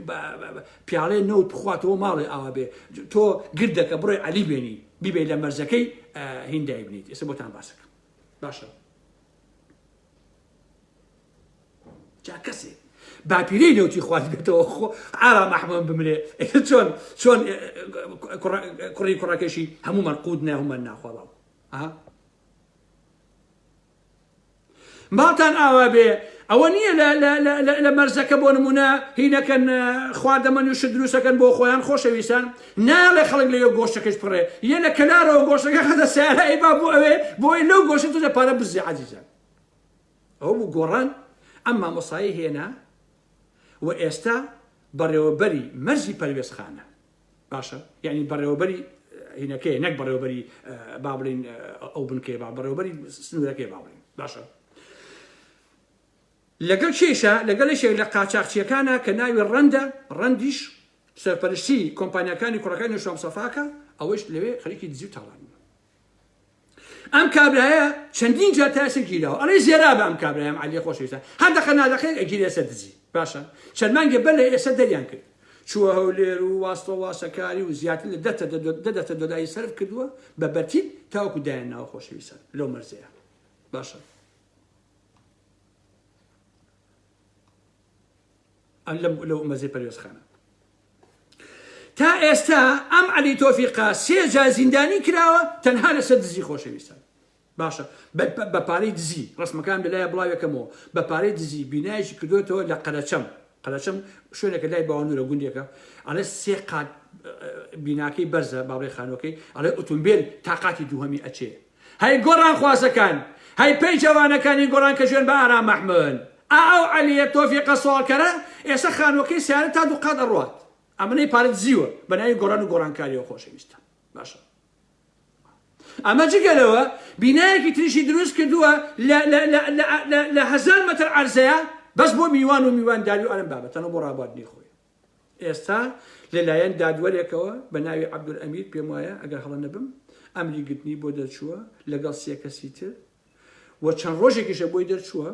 [SPEAKER 1] پیاڵێ نەوت بخواتەوە ماڵێ ئاوا بێ تۆ گردەکە بڕۆی عەلی بێنی بیبێ لە مەرزەکەی هیندای بنیت ئێستا بۆتان باسەکەم باشە جا کەسێک باپیرەی نەوتی خوارد بێتەوە خۆ ئارام ئەحمەد بمرێ چۆن چۆن کوڕی کوڕەکەشی هەموومان قوت نە هەموومان ناخوا باو ماڵتان ئاوا بێ ئەوە نییە لە مەرزەکە بۆ نمونە هینەکەن خواردەمەنی و شت دروستەکەن بۆ خۆیان خۆشەویستان ناڵێ خەڵک لەوێ گۆشتەکەش بڕێ یە لە کەلارەوە گۆشتەکە خەتە سیارە ئەی با بۆ ئەوێ بۆی لەو گۆشت تۆزە پارە بزێ عەزیزان ئەوە بوو گۆڕان ئەم مامۆسایی هێنا و ئێستا بەڕێوەبەری مەرزی پەروێزخانە باشە یعنی بەڕێوەبەری هینەکەی نەک بەڕێوەبەری با بڵین ئەو بنکەیە با بەڕێوەبەری سنوورەکەی با بڵین باشە لەگەڵ کێشە لەگەڵ یەکێک لە قاچاخچیەکانە کە ناوی ڕەندە ڕەندیش سەرپەرشتی کۆمپانیاکانی کوڕەکانی شام سەفاکە ئەوەش لەوێ خەریکی دزی و تاڵان ئەم کابرایە چەندین جار تا ئێستا گیراوە ئەڵێ زێرابە ئەم کابرایە ئەم عەلیە خۆشەویستە هەر دەقە نادەقەیەک ئەگیرێ سەر دزی باشە چەند مانگێ بەر لە ئێستا دەریان کرد چووە هەولێر و واستە واسەکاری و زیاتر لە دە دەفتەر دۆلاری سەرف کردووە بە بەرتیل تاوەکو دایان ناوە خۆشەویستان لەو مەرزەیە باشە لەو مەزەی پەروێزخانە تا ئێستا ئەم عەلی تۆفیقە سێ جار زیندانی کراوە تەنها لەسەر دزی خۆشەویستان. باشە بە پارەی دزی ڕسمەکان لەلایە بڵاوێکەمەوە بە پارەی دزی بینایەکی کردوێتەوە لە قەرەچەم قەرەچەم شوێنێکە لای باوەنورە گوندێکە ئەڵێ سێ قات بیناکەی بەرزە باڵێ خانوەکەی ئەڵێ ئۆتۆمبیل تاقاتی دووهەمی ئەچێ هەی گۆڕان خوازەکان هەی پەیجەوانەکانی گۆڕان کە ژێن بە ئارام مەحمون ئا ئەو عەلیە تۆفیقە سواڵکەرە ئێستا خانوەکەی سیارە تا دوو قات ئەڕوات ئەمنەی پارە دزیوە بە ناوی گۆڕان و گۆڕانکاریەوە خۆشەویستە باشە ئەمە جگە لەوە بینایەکی تریشی دروست کردووە لە هەزار مەتر عەرزەیە بەس بۆ میوان و میوانداری و ئەلم بابەتەنە بۆ ڕابواردنی خۆی ئێستا لەلایەن دادوەرێکەوە بە ناوی عەبدولئەمیر پێم وایە ئەگەر هەڵە نەبم ئەمری گرتنی بۆ دەرچووە لەگەڵ سێ کەسی تر و چەند ڕۆژێکیشە بۆی دەرچووە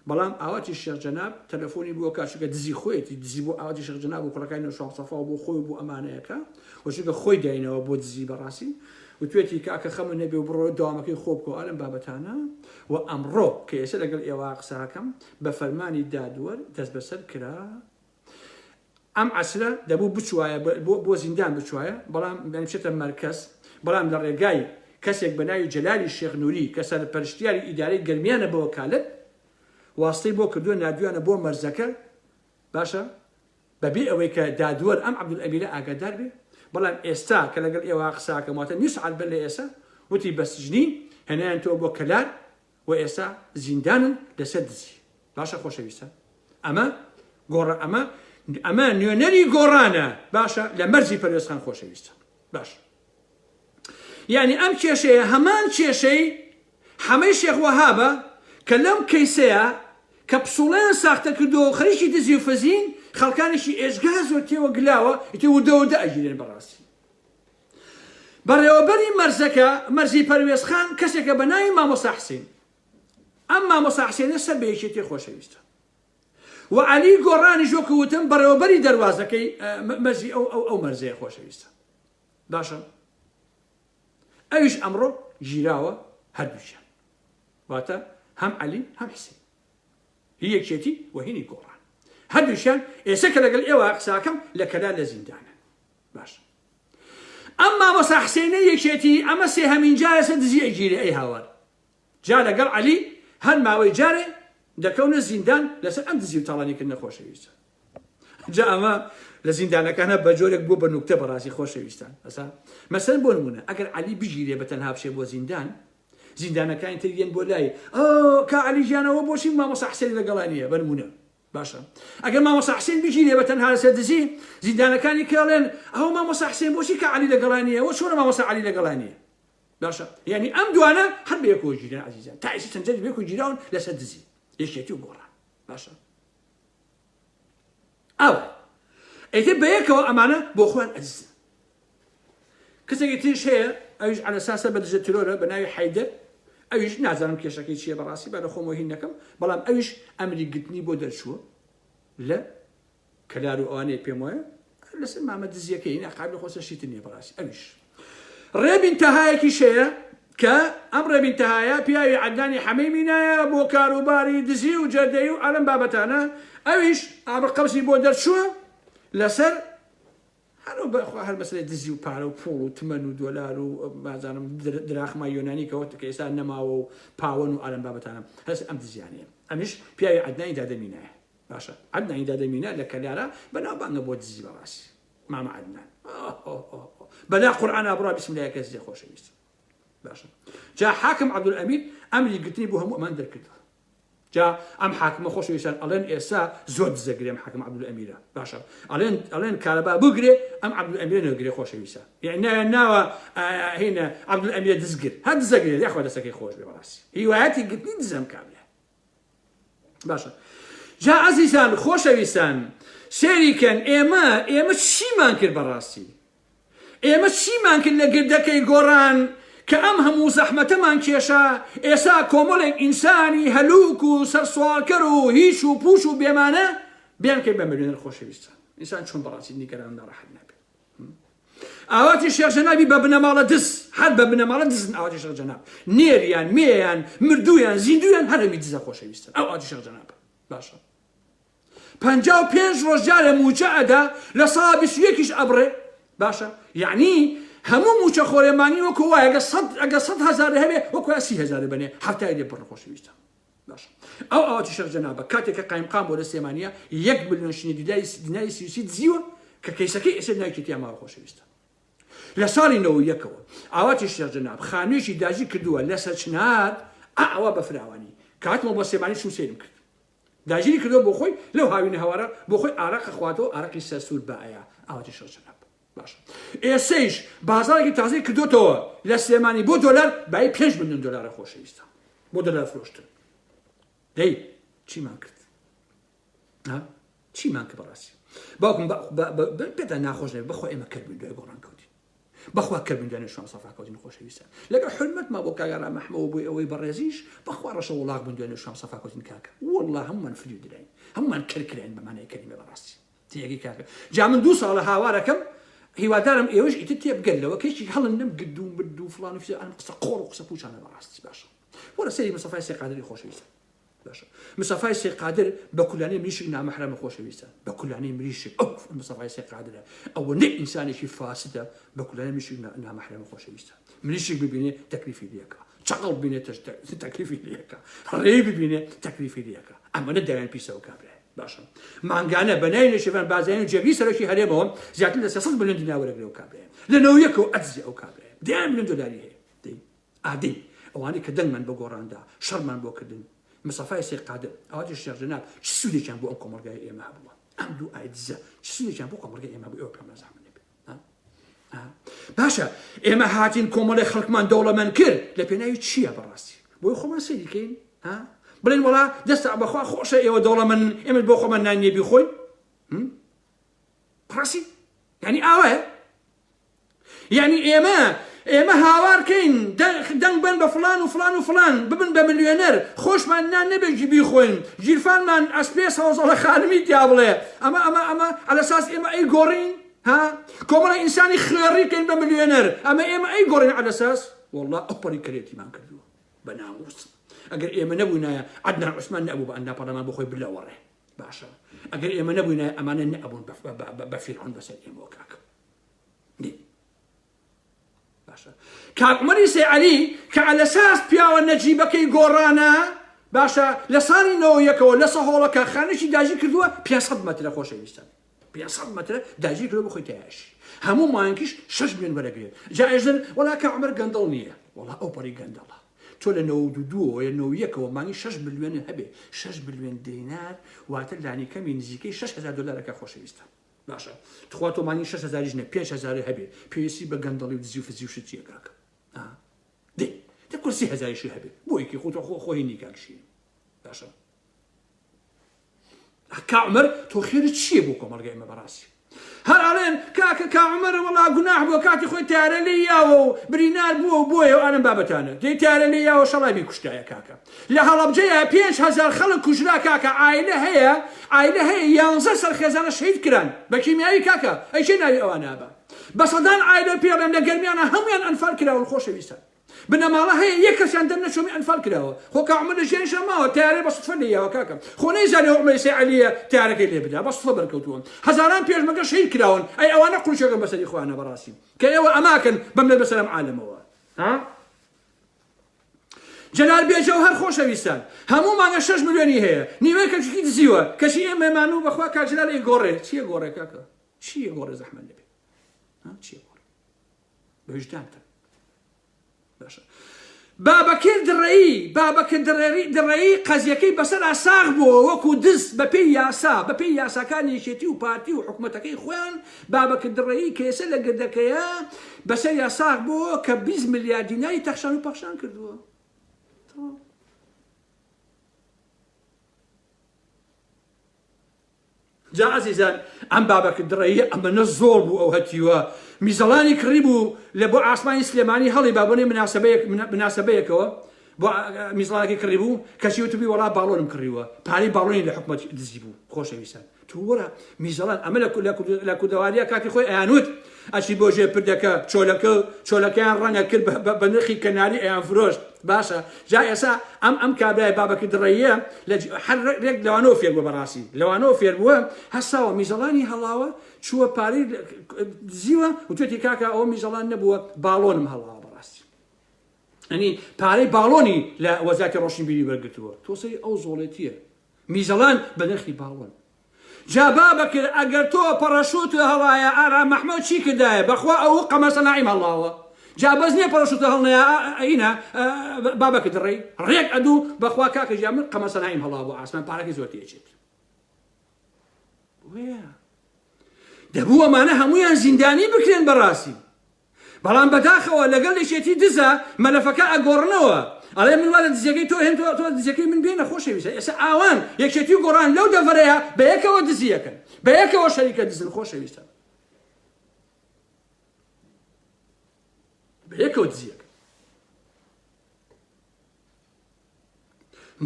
[SPEAKER 1] بەڵام ئاواتی شێخ جەناب تەلەفۆنی بۆ کا چونکە دزی خۆیەتی دزی بۆ ئاواتی شێخ جەناب و کوڕەکانی نەوشاو مستەفا و بۆ خۆی و بۆ ئەمانەیەکە و چونکە خۆی داینەوە بۆ دزی بەڕاستی وتوێتی کاکە خەمە نەبێ و بڕۆ داوامەکەی خۆ بکەوە ئەلم بابەتانە و ئەمڕۆ کە ئێستا لەگەڵ ئێوە قسەکەم بە فەرمانی دادوەر دەستبەسەر کرا ئەم عەسرە دەبوو بچوایە بۆ زیندان بچوایە بەڵام یانی بچێتە مەرکەز بەڵام لە ڕێگای کەسێک بە ناوی جەلالی شێخ نوری کە سەرپەرشتیاری ئیدارەی گەرمیانە بە وەکالەت واستەی بۆ کردووە ناردویانە بۆ مەرزەکە باشە بەبێ ئەوەی کە دادوەر ئەم عەبدولئەمیرە ئاگادار بێ بەڵام ئێستا کە لەگەڵ ئێوە قساکەم واتە نیو سەعات بەر لە ئێستا وتی بە سجنی هێنایانتەوە بۆ کەلار و ئێستا زیندانن لەسەر دزی باشە خۆشەویستان ئەمە گۆڕە ئەمە ئەمە نوێنەری گۆڕانە باشە لە مەرزی پەروێزخان خۆشەویستان باش یعنی ئەم کێشەیە هەمان کێشەی حەمەی شێخ وەهابە کە لەم کەیسەیە کە پسوڵیان ساختە کردو و خەریکی دزی و فزین خەڵکانێکی ئێجگار زۆر تێوە گلاوە ئیتر وردە وردە ئەگیرێن بەڕاستی بەڕێوەبەری مەرزەکە، مەرزی پەروێزخان، کەسێکە بە ناوی مامۆستا حسین. ئەم مامۆستا حسێنە سەر بە یەکێتی خۆشەویستە. و عەلی گۆڕانیش وەکو وتم بەڕێوەبەری دەروازەکەی مەرزی ئەو ئەو ئەو مەرزەیە خۆشەویستە. باشە ئەویش ئەمڕۆ گیراوە هەردووکیان. واتە هەم عەلی هەم حسین. هی یەکێتی و هینی گۆڕان. هەردووکیان ئێستا کە لەگەڵ ئێوە قساکەم لە کەلار لە زیندانن. باشە ئەم مامۆستا حسێنەی یەکێتی ئەمە سێهەمین جارە سەر دزی ئەگیرێ ئەی هاوار جا لەگەڵ عەلی هەر ماوەی جارێ دەکەونە زیندان لەسەر ئەم دزی و تاڵانی کردنە خۆشەویستان جا ئەمە لە زیندانەکانە بە جۆرێک بووە بە نوکتە بەڕاستی خۆشەویستان ئەسا مەسەن بۆ نمونە ئەگەر عەلی بگیرێ بە تەنها بچێ بۆ زیندان زیندانەکانی تر یەن بۆ لای ئەو کا عەلی گیانەوە بۆچی مامۆستا حسێن لەگەڵا نییە بە نمونە باشە ئەگەر مامۆستا حسێن بگیرێ بە تەنها لەسەر دزی زیندانەکانی کێڵێن ئەوە مامۆستا حسێن بۆچی کە عەلی لەگەڵا نییە وە چۆنە مامۆستا عەلی لەگەڵا نییە باشە یعنی ئەم دوانە هەر بەیەکەوە گیران عزیزان تا ئێستا چەند جارێک بەیەکەوە گیراون لەسەر دزی یەکێتی و گۆڕان باشە ئەوە ئیتر بەیەکەوە ئەمانە بۆ خۆیان ئەزیزن کەسێکی تریش هەیە ئەویش عەلەسا سەر بە دژە ترۆرە بە ناوی حەیدەر ئەویش نازانم کێشەکەی چییە بەڕاستی با لە خۆمەوە هین نەکەم بەڵام ئەویش ئەمری گرتنی بۆ دەرچووە لە کەلار و ئەوانەیە پێم وایە لەسەر مامە دزیەکەی ناقابل خۆسە شیتر نییە بەڕاستی ئەویش ڕێبین تەهایەکیش هەیە کە ئەم ڕێبین تەهایە پیاوی عەدنانی حەمەی مینایە بۆ کاروباری دزی و جەردەی و ئەلم بابەتانە ئەویش ئامر قەبزی بۆ دەرچووە لەسەر هەرو بەخوا هەر مەسەلەی دزی و پارە و پوڵ و تمەن و دۆلار و مازانم دراخما یۆنانی کەوە کە ئێستا نەماوە و پاوەن و ئالەم بابەتانە هەست ئەم دزیانەیە ئەمیش پیاوی عەدنانی دادەمینایە باشە عەدنانی دادەمینا لە کەلارە بەناوبانگە بۆ دزی بەڕاستی مامە عەدنان بەلا قورئان بڕا بسم الله کەس زێ خۆشەویست باشە جا حاکم عەبدولئەمیر ئەمری گرتنی بۆ هەموو ئەمان دەرکردووە جا ئەم حاکمە خۆشەویستان ئەڵێن ئێستا زۆر دزەگرێ ئەم حاکم عەبدولئەمیرە باشە ئەڵێن ئەڵێن کارەبا بگرێ ئەم عەبدولئەمیرە نەگرێ خۆشەویستە یعنی ناویان ناوە هینە عەبدولئەمیرە دزگر هەر دزەگرێ یاخوا دەستەکەی خۆش بێ بەڕاستی هیوایەتی گرتنی دزەم کابرا باشە جا ئەزیزان خۆشەویستان سێری کەن ئێمە ئێمە چیمان کرد بەڕاستی ئێمە چیمان کرد لە گردەکەی گۆڕان کە ئەم هەموو زەحمەتەمان کێشا، ئێسا کۆمەڵێک ئینسانی هەلوک و سەرسواڵکەر و هیچ و پوچ و بێمانە بیانکەین بە ملیۆنەر خۆشەویستان ئینسان چۆن بەڕاستی نیگەران و ناڕەحەت نابێت ئاواتی شێخ جەنابی بە بنەماڵە دز هەر بە بنەماڵە دزن ئاواتی شێخ جەناب نێریان مێیان مردوویان زیندویان هەر هەمی دزە خۆشەویستن ئەو ئاواتی شێخ جەناب باشە 55 ڕۆژ جارێ موچە ئەدا لە سا 21 یش ئەبڕێ. باشە یعنی هەموو موچە خۆرێ مانگی وەکو وایە گە سەد ئەگە 100 هەزار هەبێ وەکو 30 هەزار بنێ حەفتای لێ بڕ خۆشەویستە باشە ئەو ئاواتی شێخ جەنابە کاتێک کە قایمقام بۆ لە سلێمانیە یەک ملیۆن شینی دیناری دیناری سویسی دزیوە کە کەیسەکەی ئێستا ناوی ماوە خۆشەویستە لە ساڵی نەوە یەکەوە ئاواتی شێخ جەناب خانوویەکی داگیر کردووە لە سەرچنار ئاوا بە فراوانی کاتمەوە بۆ سلێمانی چوم سەیرم کرد داگیری کردووە بۆ خۆی لەو هاوینە هەوارە بۆ خۆی ئارەق خواتەوە ئارەقی سەرسوور بایە ئاواتی شێخ جەناب باشە ئێسەیش بازاڕێکی تازەی کردوتەوە لە سلێمانی بۆ دۆلار بای 5 میلیۆن دۆلارە خۆشەویستە بۆ دۆلار فرۆشتن دەی چیمان کرد چیمان کە بەڕاستی باوکم پێتان ناخۆش نەبێت بەخوا ئێمە کەر بووین دوای گۆڕان کەوتین بەخوا کەر بووین دوای شوان سەفا کەوتین خۆشەویستە لەگەڵ حرمەتما بۆ کاک ئارام ئەحمەوە بۆی ئەوەی بەڕێزیش بەخوا ڕەشە وڵاغ بووین دوای شوان سەفا کەوتین کاکە والله هەمومان فریو دراین هەمومان کەر کراین بە مانای کەلیمە بەڕاستی تێگەی کاکە جا من دوو ساڵە هاوارەکەم هیوادارم ئێوەش ئیتر تێبگەن لەوە کەیکی هەڵن نەم گرد و مرد و فڵان و فیسار ئەم قسە قۆڕ و قسە پوچانە بەڕاستی باشە وەرە سەیری مستەفای سێ قادری خۆشەویستە باشە مستەفای سێ قادر بە کولانەی مریشک نامەحرەمە خۆشەویستە بە کولانەی مریشک ئەو مستەفای سێ قادرە ئەوەندە ئینسانێکی فاسدە بە کولانەی مریشک نامەحرەمە خۆشەویستە مریشک ببینێ تەکلیفی لێکا چەقەڵ ببینێ تەکلیفی لێکا ڕێ ببینێ تەکلیفی لێکا ئەمەنە دایان پیسەوە کابرای باشە مانگانە بە ناوی نێچیرڤان بارزانی و جێگری سەرۆکی هەرێمەوە زیاتر لە 300 ملیۆن دینار وەرەگرێ ئەو کابرایە لە نەوەیەکەوە ئەدزی ئەو کابرایە دەیان ملیۆن دۆلاری هەیە دەی ئادەی ئەوانەی کە دەنگمان بە گۆڕاندا شەڕمان بۆ کردن مستەفای سەید قادر ئاواتی شێخ جەناب چ سوودێکیان بۆ ئەم کۆمەڵگای ئێمە هەبووە ئەم دوو ئایدزە چ سوودێکیان بۆ کۆمەڵگای ئێمە بوو ئێوە پێم زەحمەت نەبێت باشە ئێمە هاتین کۆمەڵی خەڵکمان دەوڵەمەند کرد لە پێناوی چییە بەڕاستی بۆی خۆمان سەیری کەین ها بڵێن وڵا دەستە بەخوا خۆشە ئێوە دەوڵەمەند ئێمە بۆ خۆمان نان نییە بیخۆین بەڕاستی یعنی ئاوایە یعنی ئێمە ئێمە هاوارکەین دەنگ بن بە فلان و فلان و فلان ببن بە ملیۆنەر خۆشمان نان نەبێژی بیخۆین گیرفانمان ئەسپێ سەوزەڵە خانمی تیا بڵێ ئەمە ئەمە ئەمە عەلەساس ئێمە ئەی گۆڕین ها کۆمەڵە ئینسانی خوێڕی کەین بە ملیۆنەر ئەمە ئێمە ئەی گۆڕین عەلەساس والله ئەوپەڕی کەرێتیمان کردووە بە ناموس ئەگەر ئێمە نەبووینایە عەدنان عوسمان نەبوو بە ئەندام پەرلەمان بۆ خۆی بلەوەڕێ باشە ئەگەر ئێمە نەبووینایە ئەمانە نەئەبوون بە فیرعون بەسەر ئێمەوە کاکە باشە کاک عومەری سەی عەلی کە عەلەساس پیاوە نەجیبەکەی گۆڕانە باشە لە ساڵی نەوە یەکەوە لە سەهۆڵەکە خانێکی داگیر کردووە 500 مەترە خۆشەویستان 500 مەترە داگیر کردووە بۆ خۆی تایشی هەموو مانگیش 6 میلیۆن وەرەگرێت جا ئێژن وەڵا کاک عومەر گەندەڵ نییە وەڵا ئەو پەڕی گەندەڵە تۆ لە 92 یە 91ەوە مانگی 6 میلیۆن هەبێ 6 میلیۆن دینار واتە لانیکەمی نزیکەی 6000 دلارەکە خۆشەویستە باشە تخوا تۆ مانگی شەش هەزاریش نە پێنج هەزارە هەبێ پێویستی بە گەندەڵی و دزی و فزی و شت چییە کاکە دێ دە کورسی هەزاریشی هەبێ بۆ یەکی خۆ تۆ خۆ خۆی نی کاک شیرین باشە کا عمر تۆ خێرت چییە بۆ کۆمەڵگای ئێمە بەڕاستی هەر ئەڵێن کاکە کا عمر وەڵا گوناح بووە کاتی خۆی تارە لێ یاوە و برینار بووە و بۆیە و ئەم بابەتانە دەی تارە لێ یاوە شەڵای بیکوشتایە کاکە لە هەڵەبجەیە 5000 خەڵک کوژرا کاکە عایلە هەیە عایلە هەیە یانزە سەر خێزانە شەهید کران بە کیمیایی کاکە ئەی کێ ناوی ئەوانە ئەبا بە سەدان عایلە پێڵێم لە گەرمیانە هەمویان ئەنفال کراون خۆشەویستان بنەماڵە هەیە یەک کەسیان دەرنەچوومی ئەنفال کراوە خۆ کا عومەر لە ژیانیشا ماوە تەیارەی بە سوتفە لێ یاوە کاکە خۆ نەیزانیوە عومەری سەی عەلیە تەیارەکەی لێ بدا بە سوتفە بەرکەوتووە هەزاران پێشمەرگە شەهید کراون ئەی ئەوانە قورچەکەن بەسەری خۆیانە بەڕاستی کە ئێوە ئەماکەن بەملەت بەسەر ئەم عالەمەوە ها جەلال بێجەوهەر خۆشەویستان هەموو مانگە 6 ملیۆنی هەیە نیوەی کەچکی دزیوە کەچی ئێمەمان و بەخوا کاک جەلال ئەی گۆڕێ چییە گۆڕێ کاکە چییە گۆڕێ زەحمەت نەبێ چییە گۆڕێ بە ویژدانتان باشە بابەکر دڕەیی بابەکر دڕێری دڕەیی قەزیەکەی بەسەرا ساغ بووە وەکو دز بەپێی یاسا بەپێی یاساکانی یەکێتی و پارتی و حکومەتەکەی خۆیان بابەکر دڕەیی کە ئێستا لە گردەکەیە بەسەریا ساغ بووە کە 20 ملیار دیناری تەخشان و پەخشان کردووە جا ئازیزان ئەم بابەکە دڕەیە ئەمەنە زۆڵ بوو ئەو هەتیوە میزەڵانی کڕی بوو لە بۆ ئاسمانی سلێمانی هەڵی با بۆنێ مناسبەیەک مناسبەیەکەوە بۆ میزڵانەکەی کڕی بوو کەچی وتبی وەڵا باڵۆنم کڕیوە پارەی باڵۆنی لە حکومەت دزی بوو خۆشەویستان. تۆ وەرە میزەڵان ئەمە لە لە کوردەواریە کاتی خۆی ئەیانوت ئەچی بۆ ژێر پردەکە چۆلەکە چۆلەکەیان ڕەنگە کرد بە نرخی کەناری ئەیان فرۆشت باشە جا ئێسا ئەم ئەم کابرای بابەکە دڕەیە لە هەر رێک لەوانەوە فێر بووە بەڕاستی لەوانەوە فێر بووە هەساوە میزەڵانی هەڵاوە چووە پارەی دزیوە وتوێتی کاکە ئەوە میزەڵان نەبووە باڵۆنم هەڵاوە بەڕاستی ئەنی پارەی باڵۆنی لە وەزارەتی ڕۆشنبیری وەرگرتووە تۆ سەری ئەو زۆڵێتیە میزەڵان بە نرخی باڵۆن جا بابەکر ئەگەر تۆ پەڕەشوت هەڵایە ئارام مەحمەو چی کردایە بەخوا ئەو قەمەر سەناعیم هەڵاوە جا بەس نییە پەڕەشوتە هەڵنەیا ئینە بابەکر دڕێی ڕێک ئەدوو بەخوا کاکە گیان من قەمەر سەناعیم هەڵاوە بۆ ئاسمان پارەکەی زۆر تێچێت بۆیە دەبوو ئەمانە هەمویان زیندانی بکرێن بەڕاستی بەڵام بەداخەوە لەگەڵ یەکێتی دزە مەلەفەکە ئەگۆڕنەوە ئەڵێ من وا لە دزیەکەی تۆ هێن تۆ تۆ دزیەکەی من بێنە خۆشەویستە ئێستا ئاوان یەکێتی و گۆڕان لەو دەڤەرەیە بەیەکەوە دزیەکەن بەیەکەوە شەریکە دزن خۆشەویستە بەیەکەوە دزیەکەن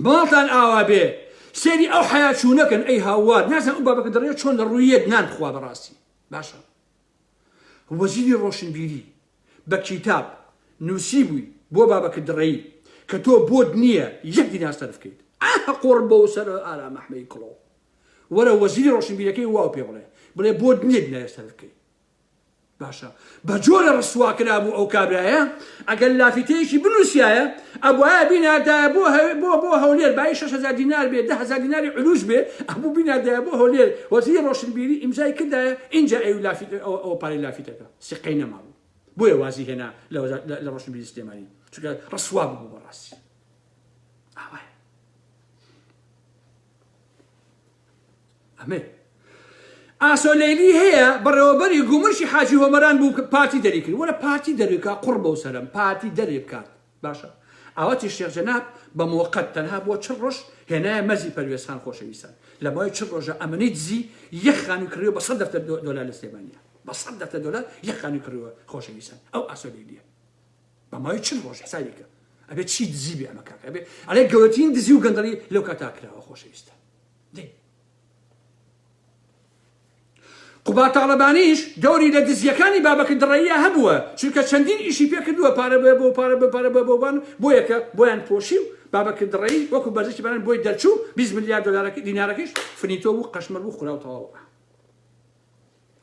[SPEAKER 1] ماڵتان ئاوا بێ سێری ئەو حیا چوونەکەن ئەی هاوار نازانم ئەو بابەکە دەڕێ چۆن لە ڕوویەت نان بخوا بەڕاستی باشە وەزیری ڕۆشنبیری بە کیتاب نووسیبووی بۆ بابەکر دڕەیی کە تۆ بۆت نییە یەک دینار سەرف کەیت ئاه قۆڕ بەو سەر ئارام ئەحمەی کڵۆ وەرە وەزیری ڕۆشنبیرەکەی واو پێ بڵێ بڵێ بۆت نییە دینارێک سەرف کەیت باشە بە جۆرە ڕسوا کرابوو ئەو کابرایە ئەگەر لافیتەیەکی بنووسایە ئەبوایە بیناردایە بۆ بۆ بۆ هەولێر بایی 6000 دینار بێ 10000 دیناری علوش بێ ئەبوو بیناردایە بۆ هەولێر وەزیری ڕۆشنبیری ئیمزای کردایە ئینجا ئەی لافیت ئەو پارەی لافیتەکە سیقەی نەمابوو بۆیە وازی هێنا لە ڕۆشنبیری سلێمانی چونکە ڕسوا بوو بەڕاستی ئاوایە ئەمەیە ئاسۆ لەیلی هەیە بەڕێوەبەری گومرشی حاجی هۆمەران بوو پارتی دەری کرد وەرە پارتی دەری بکات قوڕ بەو سەرم پارتی دەری بکات باشە ئاواتی شێخ جەناب بە مۆقەت تەنها بۆ چ ڕۆژ هێنایە مەزی پەروێزخان خۆشەویستان لە ماوەی چ ڕۆژە ئەمنەی دزی یەک خانوی کڕیوە بە سەد دەفتەر دۆلار لە سلێمانیە بە سەد دەفتەر دۆلار یەک خانوی کڕیوە خۆشەویستان ئەو ئاسۆ لەیلیە بە ماوەی چل ڕۆژ حسابی کە ئەبێ چی دزی بێ ئەمە کاکە ئەبێ ئەڵێ گەورەترین دزی و گەندەڵی لەو کاتا کراوە خۆشەویستە دەی قوباد تاڵەبانیش دەوری لە دزیەکانی بابەکە دڕەیە هەبووە چونکە چەندین ئیشی پێ کردووە پارە بە بۆ پارە بە پارە بە بۆبان بۆ یەکە بۆیان پۆشی و بابەکە دڕەی وەکو بەرزشی باران بۆی دەرچوو 20 ملیار دلارەکە دینارەکەش فنیتۆ بوو قەشمەر بوو خوراو تەواو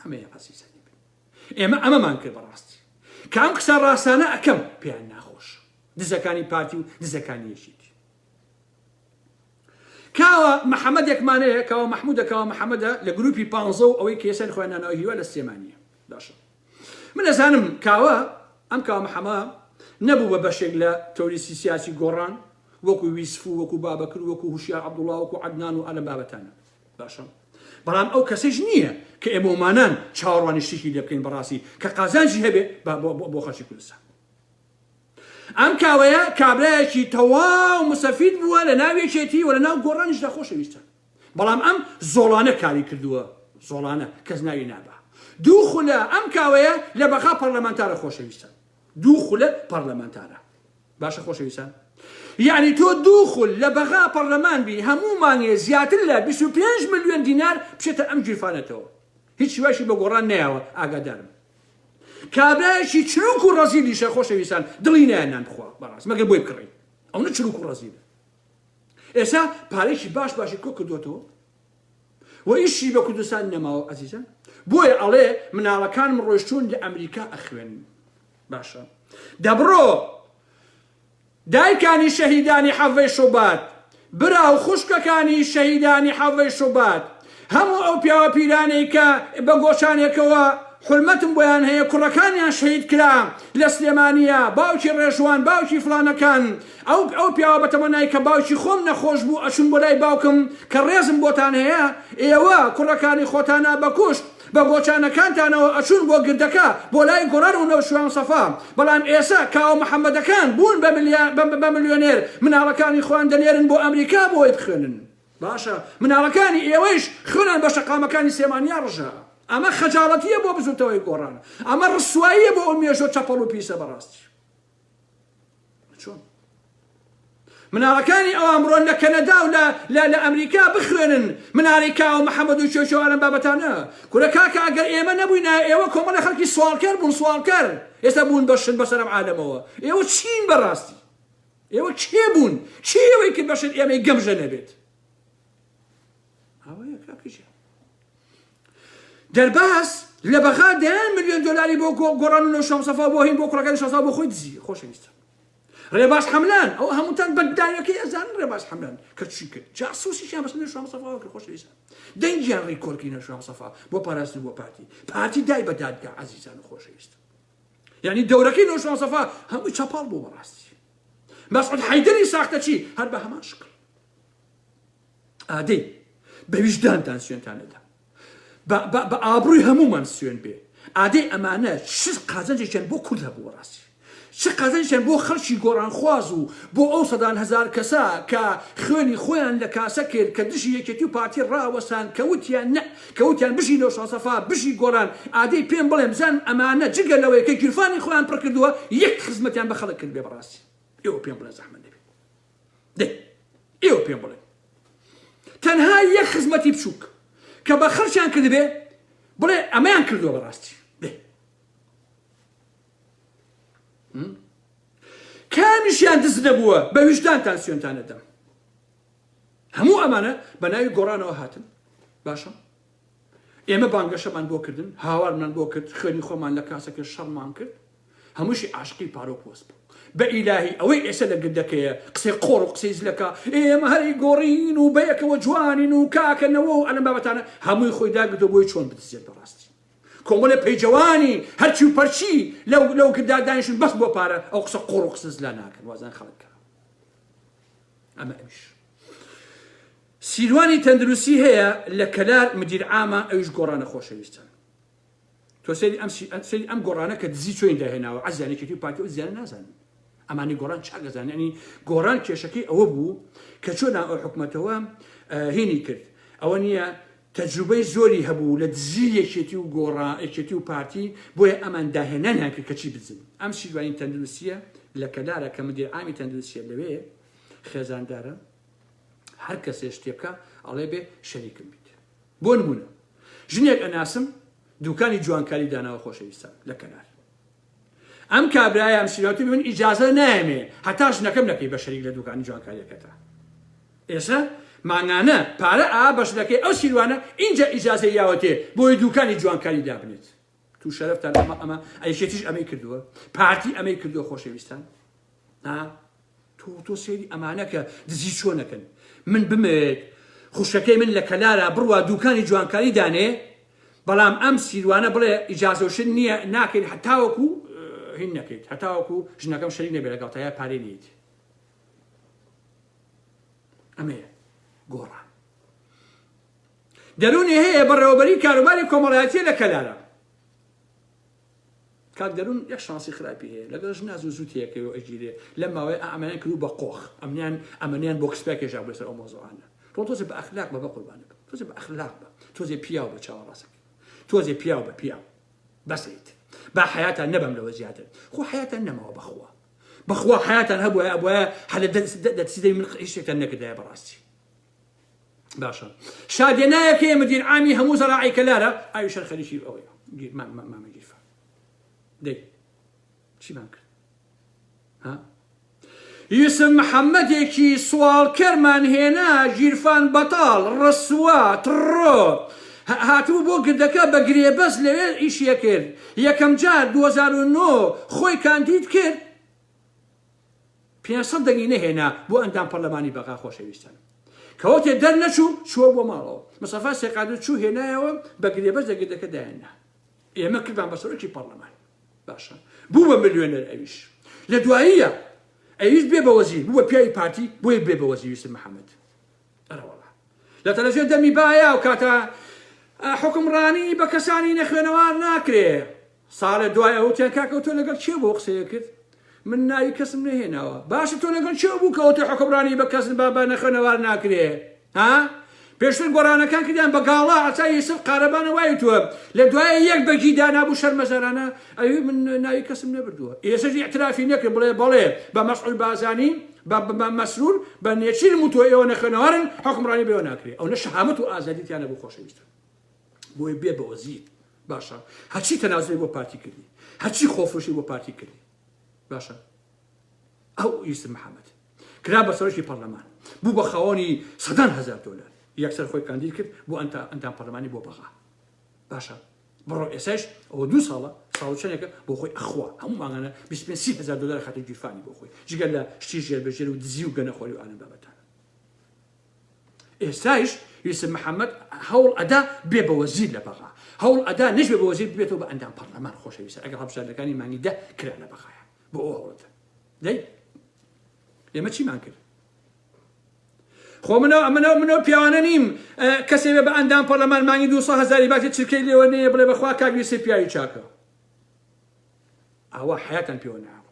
[SPEAKER 1] ئەمەیە عەزیزانی من ئێمە ئەمەمان کرد بەڕاستی کە ئەم قسە ڕاستانە ئەکەم پێیان ناخۆش دزەکانی پارتی و دزەکانی یەکێتی کاوە محەممەدێکمان هەیە کاوە مححمودە کاوە محەممەدە لە گروپی پ و ئەوەی کێسەر خۆیان نانەوە هیوا لە سلێمانیە باشە من ئەزانم کاوە ئەم کاوە محەممە نەبوو بە بەشێک لە تۆریسی سیاسی گۆڕان وەکو ویسف و وەکو بابەکر وەکو هوشیار عەبدوڵا وەکو عەدنان و ئەلەم بابەتانە باشە بەڵام ئەو کەسیش نییە کە ئێمەمانان چاوەڕوانی شتێکی لێ بکەین بەڕاستی کە قازانجی هەبێ بۆ خەڵکی کوردستان ئەم کاوەیە کابرایەکی تەواو مسەفید بووە لە ناو یەکێتی و لە ناو گۆڕانیشدا خۆشەویستە بەڵام ئەم زۆڵانە کاری کردووە زۆڵانە کەس ناوی نابا دوو خولە ئەم کاوەیە لە بەغا پەرلەمانتارە خۆشەویستە دوو خولە پەرلەمانتارە باشە خۆشەویستان یعنی تۆ دوو خول لە بەغا پەرلەمان بی هەموو مانگێ زیاتر لە 25 ملیۆن دینار بچێتە ئەم گیرفانەتەوە هیچ واشی بە گۆڕان نەیاوە ئاگادارم کابرایەکی چروک و ڕەزیلیشە خۆشەویستان دڵی نایە نان بخوا بەڕاست مەگەر بۆی بکڕی ئەونە چروک و ڕەزیلە ئێستا پارێکی باش باشی کۆ کردوێتەوە و ئیشی بە کوردستان نەماوە ئەزیزان بۆیە ئەڵێ مناڵەکانم ڕۆیشتون لە ئەمریکا ئەخوێن باشە دەبڕۆ دایکانی شەهیدانی حەڤەی شوبات، برا و خوشکەکانی شەهیدانی حەڤەی شوبات، هەموو ئەو پیاوە پیرانەی کە بە گۆچانێکەوە حورمەتم بۆیان هەیە کوڕەکانیان شەهید کرا لە سلێمانیە، باوکی ڕێژوان، باوکی فڵانەکان، ئەو ئەو پیاوە بەتەمەنای کە باوکی خۆم نەخۆش بوو ئەچووم بۆ لای باوکم کە ڕێزم بۆتان هەیە، ئێوە کوڕەکانی خۆتانا بەکوشت. بە گۆچانەکانتانەوە ئەچوون بۆ گردەکە بۆ لای گۆڕان و نەوشیروان سەفا بەڵام ئێسە کاوە محەمەدەکان بوون بە بە ملیۆنێر مناڵەکانی خۆیان دەنێرن بۆ ئەمریکا بۆی بخوێنن باشە مناڵەکانی ئێوەیش خوێنان بە شەقامەکانی سلێمانیا ڕژا ئەمە خەجاڵەتیە بۆ بزوتەوەی گۆڕان ئەمە ڕسواییە بۆ ئەو مێژۆ چەپەڵ و پیسە بەڕاستی چۆن؟ مناڵەکانی ئەوان بڕۆن لە کەنەدا و لە لە لە ئەمریکا بخوێنن مناڵی کاوە محەمەد و کێ کێ و ئەم بابەتانە کورە کاکە ئەگەر ئێمە نەبووینایە ئێوە کۆمەڵی خەڵکی سواڵکەر بوون سواڵکەر ئێستا بوون بە شت بەسەر ئەم عالەمەوە ئێوە چین بەڕاستی ئێوە کێ بوون چی ئێوەی کرد بە شت ئێمەی گەمژە نەبێت ئەوەیە کاکە گیان دەرباز لە بەغا دەیان ملیۆن دۆلاری بۆ گۆڕان و نەوشا مستەفا بۆ هین بۆ کوڕەکانی شاسا بۆ خۆی دزی خۆشەویستە ڕێباز حەملان ئەو هەمووتان بەدداوەکەی ئەزانن ڕێباز حەملان کە چی کرد جاسوسیشیان بەسەر نەوشا مستەفاوە کرد خۆشەویستە دەنگیان ڕیکۆرکی نەوشا مستەفا بۆ پاراستن بۆ پارتی پارتی دای بە دادگا عەزیزان و خۆشەویست یعنی دەورەکەی نەوشا مستەفا هەمووی چەپاڵ بوو بەڕاستی مەسعود حەیدەری ساختەچی هەر بە هەمان شکڵ ئادەی بە ویژدانتان سوێنتان ئەدەم بە ئابڕووی هەموومان سوێن بێ ئادەی ئەمانە چ قازانجێکیان بۆ کورد هەبوو بەڕاستی چ قازانجیان بۆ خەڵکی گۆڕانخواز و بۆ ئەو سەدان هەزار کەسە کە خوێنی خۆیان لە کاسە کرد کە دژی یەکێتی و پارتی ڕاوەسان کە وتیان نە کە وتیان بژی نەوشان سەفا بژی گۆڕان ئادەی پێم بڵێن بزانم ئەمانە جگە لەوەی کە گیرفانی خۆیان پڕ کردووە یەک خزمەتیان بە خەڵک کردبێ بەڕاستی ئێوە پێم بڵێن زەحمەت نەبێ دەی ئێوە پێم بڵێن تەنها یەک خزمەتی بچووک کە بە خەڵکیان کردبێ بڵێ ئەمەیان کردووە بەڕاستی دەی کامیشیان دز نەبووە بە ویژدانتان سوێنتان ئەدەم هەموو ئەمانە بە ناوی گۆڕانەوە هاتن باشە ئێمە بانگەشەمان بۆ کردن هاوارمان بۆ کرد خوێنی خۆمان لە کاسەکە شەڕمان کرد هەمووشی عاشقی پارە و پۆست بوو بە ئیلاهی ئەوەی ئێستا لە گردەکەیە قسەی قۆڕ و قسەی زلەکە ئێمە هەری گۆڕین و بەیەکەوە جوانین و کاکە نەوە و ئەلەم بابەتانە هەمووی خۆی داگرتەوە بۆی چۆن بدزێت بەڕاستی کۆمەڵێ پەیجەوانی هەرچی و پەرچی لەو لەو گردا دانیشن بەس بۆ پارە ئەو قسە قۆڕ و قسە زلە ناکەن وازان خەڵک کە ئەمە ئەویش سیروانی تەندروستی هەیە لە کەلار مدیر عامە ئەویش گۆڕانە خۆشەویستان تۆ سەیری ئەم سەیری ئەم گۆڕانە کە دزی چۆین داهێناوە عەزیان یەکێتی و پارتی ئەو دزیانە نازانن ئەمانی گۆڕان چاک دەزانن یعنی گۆڕان کێشەکەی ئەوە بوو کە چۆن ئەو حکومەتەوە هینی کرد ئەوە نییە تەجروبەی زۆری هەبوو لە دزی یەکێتی و گۆڕا یەکێتی و پارتی بۆیە ئەمان داهێنانیان کرد کە چی بدزن ئەم شیروانی تەندروستیە لە کەلارە کە مدیر عامی تەندروستیە لەوێ خێزاندارە هەر کەسێ شتێ بکە ئەڵێ بێ شەریکم بیت بۆ نمونە ژنێک ئەناسم دوکانی جوانکاری داناوە خۆشەویستان لە کەلار ئەم کابرایە ئەم سیرۆتی من ئیجازە نایەمێ هەتا ژنەکەم نەکەی بە شەریک لە دوکانی جوانکاریەکەتا ئێستا مانگانە پارە ئا بەشنەکەی ئەو سیروانە ئینجا ئیجازە یاوەتێ بۆی دوکانی جوانکاری دابنێت تو شەرەفتان ئەمە ئەمە ئەیشێتیش ئەمەی کردووە پارتی ئەمەی کردووە خۆشەویستان ها تۆ تۆ سەیری ئەمانە کە دزی چۆنەکەن من بمەوێت خوشکەکەی من لە کەلارا بڕوا دوکانی جوانکاری دانێ بەڵام ئەم سیروانە بڵێ ئیجازەوشت نییە ناکەین هەتاوەکو هین نەکەیت هەتاوەکو ژنەکەم شەریک نەبێت لەگەڵ تا یا پارەی نیت ئەمەیە گۆڕان دەرونی هەیە بەڕێوەبەری کاروباری کۆمەڵایەتیە لە کەلارە کاک دەرون یەک شانسی خراپی هەیە لەگەڵ ژنا زوو زوو تێکەوێ و ئەگیرێ لەم ماوەیە ئەمەیان کردو بە قۆخ ئەمنیان ئەمەنیان بۆ کسپیا کێشا بۆ سەر ئەو مۆزوعانە تۆ تۆزێ بە ئەخلاق بە بە قوربانە بم تۆزێ بە ئەخلاق بە تۆزێ پیاو بە چاوە ڕاستەکە تۆزێ پیاو بە پیاو بەسیت با حیاتان نەبەم لەوە زیاتر خۆ حیاتان نەماوە بەخوا بەخوا حیاتان هەبووە ئەبووە هەلە دەتسیدەی من هیچ شتێکتان نەکردایە بەڕاستی باشە شادێنایەکەیە مدیر عامی هەموو زەراعی کەلارە ئاوی شەر خەریکی ئەوەیە مامە گیرفە دەی چیمان کرد ها یوسف محەممەدێکی سواڵکەرمان هێنا گیرفان بەتاڵ ڕسوا تڕۆ هاتبوو بۆ گردەکە بە گرێبەست لەوێ ئیشیە کرد یەکەم جار 2009 خۆی کاندید کرد 500 دەنگی نەهێنا بۆ ئەندام پەرلەمانی بەغا خۆشەویستان کەوتێ دەرنەچوو چووە بۆ ماڵەوە مستەفا سێقادر چوو هێنایەوە بە گرێبەست لە گردەکە دایاننا ئێمە کردمان بە سەرۆکی پەرلەمان باشە بوو بە ملیۆنەر ئەویش لە دواییە ئەویش بێ بە وەزیر بوو بە پیاوی پارتی بۆیە بێ بە وەزیر یوسف محەممەد ئەرەوەڵا لە تەلەڤیزیۆن دەمی بایا و کاتە حکومڕانی بە کەسانی نەخوێنەوار ناکرێ ساڵێ دوای ئەوە وتیان کاکە تۆ لەگەڵ کێ بۆ قسەیە کرد من ناوی کەسم نەهێناوە باشە تۆ لەگەڵ کێ بوو کە ئەوتە حکومڕانی بە کەس بە بە نەخوێنەوار ناکرێ ها پێشتر گۆڕانەکان کردیان بە گاڵا ئەتا یوسف قارەبانە وای وتووە لە دوای یەک بەگی دانابوو شەرمەزارانە ئەوی من ناوی کەسم نەبردووە ئێسەش ئیعترافی نەکرد بڵێ بەڵێ بە مەسعود بازانی. بە بە مەسرور بە نێچیرم وتووە ئێوە نەخوێنەوارن حوکمڕانی بەێوە ناکرێ ئەونە شەهامەت و ئازادی تیا نەبوو خۆشەویستان بۆیە بێ بە وەزیر باشە هەرچی تەنازلی بۆ پارتی کردی هەرچی خۆفرۆشی بۆ پارتی کردی باشە ئەو یوسف محەممەد کرا بە سەرۆکی پەرلەمان بوو بە خاوەنی سەدان هەزار دۆلار یەکسەر خۆی کاندید کرد بۆ ئەندام پەرلەمانی بۆ بەغا باشە بڕۆ ئێسایش ئەوە دوو ساڵە ساڵ و چەندێکە بۆ خۆی ئەخوا هەموو مانگانە 25 سی هەزار دۆلار خاتە گیرفانی بۆ خۆی جگە لە شتی ژێر بە ژێر و دزی و گەنەخۆری و ئالەم بابەتانە ئێستایش یوسف محەممەد هەوڵ ئەدا بێ بە وەزیر لە بەغا هەوڵ ئەدا نش بێ بە وەزیر ببێتەوە بە ئەندام پەرلەمان خۆشەویستە ئەگەر هەڵبژاردنەکانی مانگی دە کرا لە بەغایە بۆ ئەو هەوڵەدە دەی ئێمە چیمان کرد خۆ منەوە ئەمنەوە منەوە پیاوانە نیم کەسێ بێ بە ئەندام پەرلەمان مانگی 200 هەزاری باتی چرکەی لێوە نەیە بڵێ بەخوا کاک یوسف پیاوی چاکە ئاوا حیاتان پێوە ناوە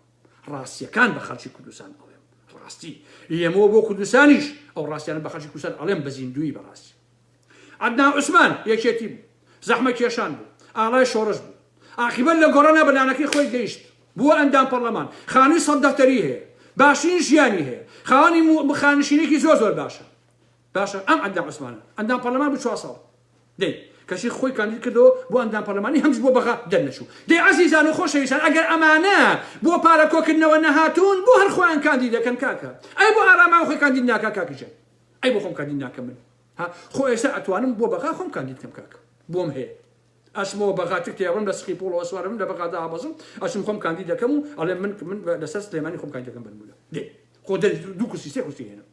[SPEAKER 1] ڕاستیەکان بە خەڵکی کوردستان ئەڵێم ڕاستی ئێمەوە بۆ کوردستانیش ئەو ڕاستیانە بە خەڵکی کوردستان ئەڵێم بە زیندووی بەڕاستی عەدنان عوسمان یەکێتی بوو زەحمە کێشان بوو ئاڵای شۆڕش بوو ئاقیبەت لە گۆڕانا بە نانەکەی خۆی گەیشت بووە ئەندام پەڕلەمان خانووی سەد دەفتەری هەیە باشترین ژیانی هەیە خاوەنی خانشینێکی زۆر زۆر باشە باشە ئەم عەدنان عوسمانە ئەندام پەرلەمان بوو چوار ساڵ دەی کەچی خۆی کاندید کردەوە بۆ ئەندام پەرلەمانی هەمش بۆ بەغا دەرنەچوو دەی عەزیزان و خۆشەویستان ئەگەر ئەمانە بۆ پارە کۆکردنەوە نەهاتوون بۆ هەر خۆیان کاندید دەکەن کاکە ئەی بۆ ئارامان خۆی کاندید ناکا کاکی جان ئەی بۆ خۆم کاندید ناکەم من ها خۆ ئێستا ئەتوانم بۆ بەغا خۆم کاندید کەم کاکە بۆم هەیە ئەچمەوە بەغا تک تێڕم لە سخی پۆڵەوە سوارم لە بەغا دابەزم ئەچم خۆم کاندید دەکەم و ئەڵێم من من لەسەر سلێمانی خۆم کاندید دەکەم بنمونە دێ خۆ دەر دوو کورسی سێ کورسی هێنم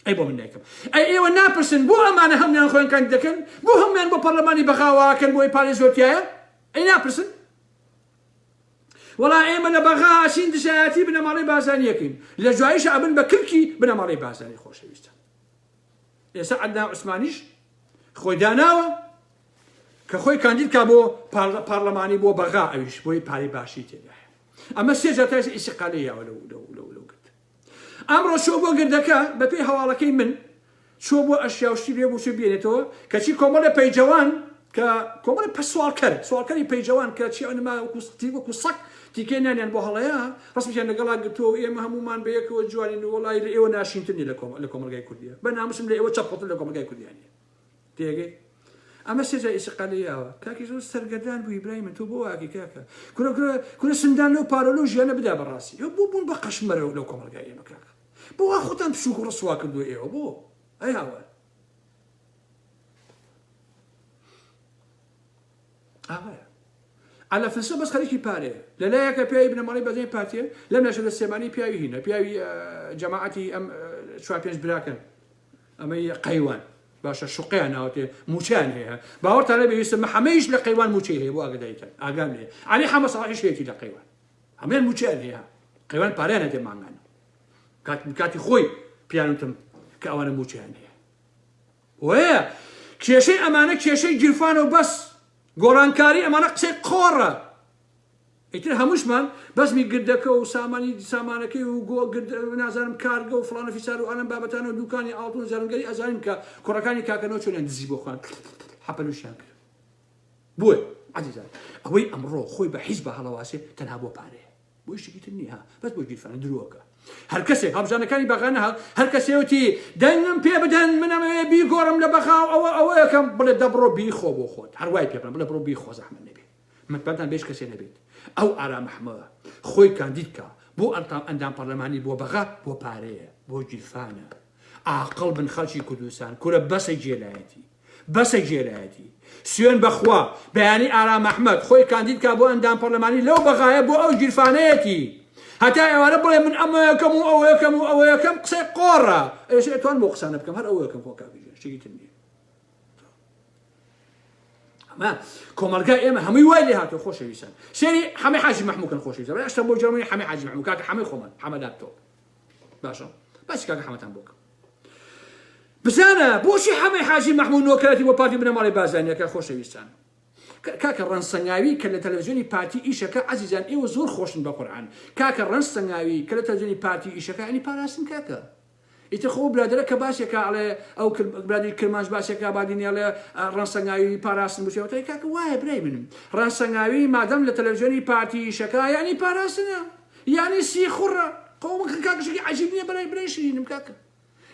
[SPEAKER 1] ئەی بۆ من نایکەم ئەی ئێوە ناپرسن بۆ ئەمانە هەمویان خۆیان کاندید دەکەن بۆ هەمویان بۆ پەرلەمانی بەغاواکەن بۆی پارەی زۆر تایە ئەی ناپرسن وەڵا ئێمە لە بەغا ئەچین دژایەتی بنەماڵەی بارزانیەکەین لە جواییش ئەبن بە کلکی بنەماڵەی بارزانی خۆشەویستە ئێستا عەدنان عوسمانیش خۆی داناوە کە خۆی کاندید کا بۆ پارلەمانی بۆ بەغا ئەویش بۆی پارەی باشی تێدایە ئەمە سێ جار تا ئێستا ئیسیقالەی یاوە لەو لەو لەو لەو گرد ئەمڕۆ چۆ بۆ گردەکە بەپێی هەواڵەکەی من چۆ بۆ ئەشیا و شتی لێ بوو چۆ بێنێتەوە کەچی کۆمەڵێ پەیجەوان کە کۆمەڵێ پە سواڵکەر سواڵکەری پەیجەوان کە چی ئەنما وەکو ستی وەکو سەگ تیکەی نانیان بۆ هەڵەیە ڕسمیان لەگەڵا گرتووە و ئێمە هەمومان بە یەکەوە جوانین و وەڵی لە ئێوە ناشینتر نیە لە کۆمەڵگای کوردیە بە ناموسم لە ئێوە چەپڵتر لە کۆمەڵگای کوردیان نیە تێگەی ئەمە سێ جار ئیسقالەی یاوە کاکی زۆر سەرگەردان بووی برای من تۆ بۆ واکی کاکە کورە کورە کورە سندان لەو پارە لەو ژیانە بدا بەڕاستی ئێوە بۆ بوون بە قەشمەرەوە لەو کۆمەڵگای ئێمە کاکە بۆ وا خۆتان بچووک و ڕسوا کردووە ئێوە بۆ ئەی هاوار ئاوایە عەلە فلسە بەس خەریکی پارەیە لەلایەکە پیاوی بنەماڵەی بەزای پارتیە لەم لاشە لە سلێمانی پیاوی هینە پیاوی جەماعەتی ئەم چوار پێنج براکەن ئەمەی قەیوان باشە شوقەیان ناوەتێ موچەیان هەیە باوەڕتان نەبێ ویستم محەمەیش لە قەیوان موچەی هەیە بۆ ئاگاداریتان ئاگام لێ عەلی حەمە سەڵاحیش هەیەتی لە قەیوان هەموویان موچەیان هەیە قەیوان پارەیان هەتێ مانگانە کات کاتی خۆی پیان وتم کە ئەوانە موچەیان هەیە وەیە کێشەی ئەمانە کێشەی گیرفانە و بەس گۆڕانکاری ئەمانە قسەی قۆڕە ئیتر هەمووشمان بەزمی گردەکە و سامانی سامانەکەی و گۆ گرد نازانم کارگە و فڵانە فیسار و ئەلەم بابەتانە و دوکانی ئاڵتون و زەرنگەری ئەزانین کە کوڕەکانی کاکەنەوە چۆنیان دزی بۆ خۆیان حەپەلوشیان کرد بۆیە عەزیزان ئەوەی ئەمڕۆ خۆی بە حیزب هەڵەواسێ تەنها بۆ پارەیە بۆ شتێکی تر نییە بەس بۆ گیرفانە درۆکە هەر کەسێک هەڵبژاردنەکانی بەغا نەهات هەر کەسێ وتی دەنگم پێ بدەن من ئەمەوێ بیگۆڕم لە بەغا و ئەوە ئەوە یەکەم بڵێ دەبڕۆ بیخۆ بۆ خۆت هەر وای پێ بڵێ بڵێ بڕۆ بیخۆ زەحمەت نەبێ متمانتان بە هیچ کەسێ نەبێت ئەو ئارام ئەحمە خۆی کاندید کا بۆ ئەندام پەرلەمانی بۆ بەغا بۆ پارەیە بۆ گیرفانە ئاقڵ بن خەڵکی کوردستان کورە بەسە گێلایەتی بەسە گێلایەتی سوێن بەخوا بەیانی ئارام ئەحمەد خۆی کاندید کا بۆ ئەندام پەرلەمانی لەو بەغایە بۆ ئەو گیرفانەیەتی هەتا ئێوارە بڵێ من ئەمەکەم و ئەوەکەم و ئەوەکەم قسەی قۆڕە ئێش ئەتوان بۆ قسانە بکەم هەر ئەوەکەم خۆ کاکی گیان شتێکی تر نییە ئەمە کۆمەڵگای ئێمە هەمووی وای لێ هاتووە خۆشەویستان سێری حەمەی حاجی مەحموو کەن خۆشەویستان ئەشتا بۆ جەرمەنی حەمەی حاجی مەحموو کاکە حەمەی خۆمان حەمە لاپتۆپ باشە باسی کاکە حەمەتان بۆ بکەم بزانە بۆچی حەمەی حاجی مەحموو نۆکەرەتی بۆ پارتی بنەماڵەی بارزانیەکە خۆشەویستان کاکە ڕەنج سەنگاوی کە لە تەلەڤزیۆنی پارتی ئیشەکە عەزیزان ئێوە زۆر خۆشن بە قورعان کاکە ڕەنج سەنگاوی کە لە تەلەڤزیۆنی پارتی ئیشەکە ینی پاراستن کاکە ئیتر خۆ برادەرە کە باسێکا ئەڵێ ئەو برادەری کرمانج باسێکا بادینی ئەڵێ ڕەنسەنگاوی پاراستن بچێ وتای کاکە وایە برای منم ڕەنسەنگاوی مادەم لە تەلەڤزیۆنی پارتی ئیشەکە یعنی پاراستنە یعنی سیخوڕە. قەومە کاکە شتێکی عەجیب نییە بەرای برای شیرینم کاکە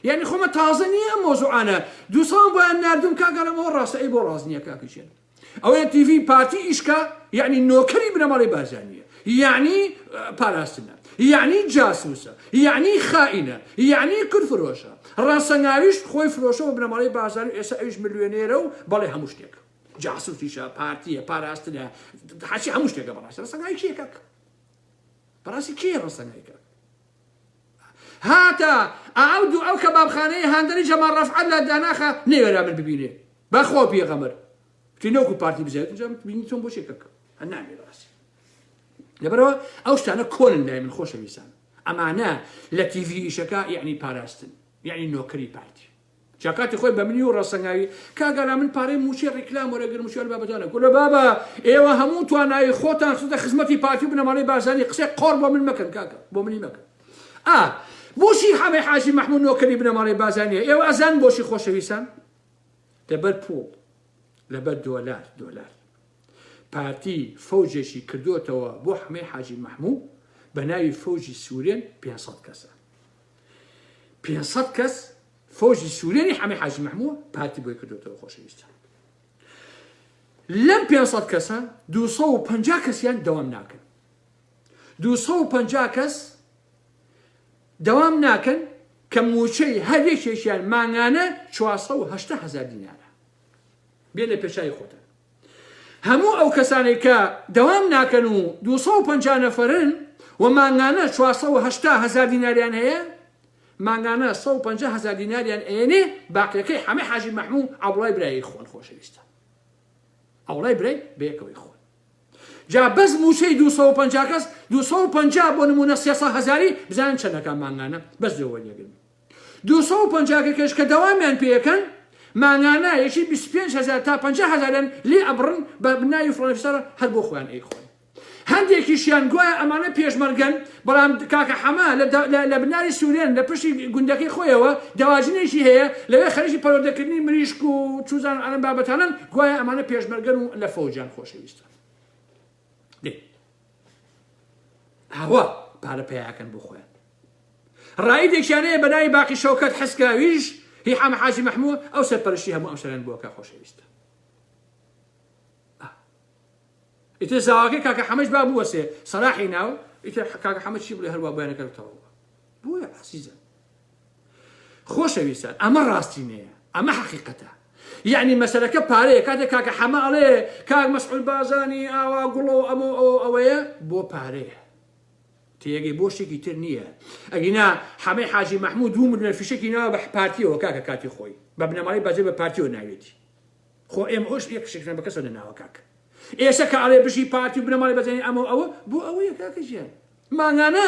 [SPEAKER 1] یعنی خۆمە تازە نییە ئەم مۆزوعانە دوو ساڵ بۆیان ناردوم کاکە ئەڵێم ئەوە ڕاستە ئەی بۆ ڕاست نییە کاکە گیان ئەوەیە تیڤی پارتی ئیشکا یعنی نۆکەری بنەماڵەی بارزانیە یعنی پاراستنە یعنی جاسوسە یعنی خائینە یعنی کورد فرۆشە ڕاسەنگاویش خۆی فرۆشەوە بنەماڵەی بارزانی ئێستا ئەویش ملیۆنێرە و بەڵێ هەموو شتێک جاسوسیشە پارتیە پاراستنە حەچی هەموو شتێکە بەڕاستی ڕەسەنگاوی کێ کاک بەڕاستی کێ ڕەسەنگاوی کاک هاتە ئەو دوو ئەو کەبابخانەی هاندەری جەمال ڕەفعەت لە داناخە نەیوێرا من ببینێ بەخوا پێغەمبەر وتی نەوەکو پارتی بزانێت اینجا من بینی تۆم بۆ چێ کەکە هەر نامێ بەڕاستی لەبەرەوە ئەو شتانە کۆنن لای من خۆشەویستان ئەمانە لە تیڤی ئیشەکە یعنی پاراستن یعنی نۆکەری پارتی جا کاتی خۆی بە منی و ڕەسەنگاوی کاک ئارام من پارەی موچەی ڕیکلام وەرەگرم و چوار بابەتانە کورە بابە ئێوە هەموو توانایی خۆتان خستە خزمەتی پارتی و بنەماڵەی بارزانی قسەی قۆڕ بۆ من مەکەن کاکە بۆ منی مەکەن ئا بۆچی حەمەی حاجی مەحمود نۆکەری بنەماڵەی بارزانیە ئێوە ئەزان بۆچی خۆشەویستان لەبەر پوڵ لەبەر دۆلار دۆلار پارتی فەوجێکی کردوتەوە بۆ حەمەی حاجی مەحموو بە ناوی فەوجی سوورێن 500 کەسە 500 کەس فەوجی سورێنی حەمەی حاجی مەحمووە پارتی بۆی کردۆتەوە خۆشەویستان لەم 500 کەسە 250 کەسیان دەوام ناکەن 250 کەس دەوام ناکەن کە موچەی هەر یەکێکیان مانگانە 480 هزار دینارە بێنە پێشای خۆتان هەموو ئەو کەسانەی کە دەوام ناکەن و 250 نەفەرن و مانگانە 480 هزار دیناریان هەیە مانگانە 150 هزار دیناریان ئەیەنێ باقیەکەی حەمەی حاجی مەحموو عەبڵای برای خۆن خۆشەویستە عەبڵای برای بەیەکەوەی خۆن جا بەس موچەی 250 کەس 250 بۆ نمونە 300 هزاری بزانن چەندەکە مانگانە بەس لێ وەریەگرن 250 کەش کە دەوامیان پێیەکەن مانگانە یەکی 25 هزار تا 50 هزاریان لێ ئەبڕن بە ناوی فڵان فیسارە هەر بۆ خۆیان ئەیخۆن هەندێکیشیان گوایە ئەمانە پێشمەرگەن، بەڵام کاکە حەمە لە بناری سورێن لە پشتی گوندەکەی خۆیەوە دەواجنێکی هەیە، لەوێ خەریکی پەروەردەکردنی مریشک و چوزان و ئەم بابەتانەن، گوایە ئەمانە پێشمەرگەن و لە فەوجیان خۆشەویستە. دەی ئاوا پارە پەیاکەن بۆ خۆیان. ڕائیدێکیان هەیە بە ناوی باقی شەوکەت حسکاویش هی حەمە حاجی مەحموو ئەو سەرپەرشتی هەموو ئەم شتانەیان بۆ کە خۆشەویستە. ئیتر زاواکەی کاکە حەمەش با بوەسێ سەلاحی ناو ئیتر کاکە حەمە چی بڵێ هەروا بۆیانە کەر تەواو بۆیە عەزیزان خۆشەویستان ئەمە ڕاستینەیە ئەمە حەقیقەتە یعنی مەسەلەکە پارەیە کاتێک کاکە حەمە ئەڵێ کاک مەسعود بازانی ئاوا گوڵە و ئەمە ئەوە ئەوەیە بۆ پارەیە تێگەی بۆ شتێکی تر نییە ئەگینا حەمەی حاجی محمود دوو ملیۆن فیشەکی ناوە بە پارتیەوە کاکە کاتی خۆی بە بنەماڵەی بەجێ بە پارتیەوە ناوێتی خۆ ئێمە ئۆش یەک شتێکمان بە کەسەوە نەناوە کاک ئێستا کە ئەڵێ بژی پارتی و بنەماڵەی بەزانی ئەمە و ئەوە بۆ ئەوەیە کاکە گیان مانگانە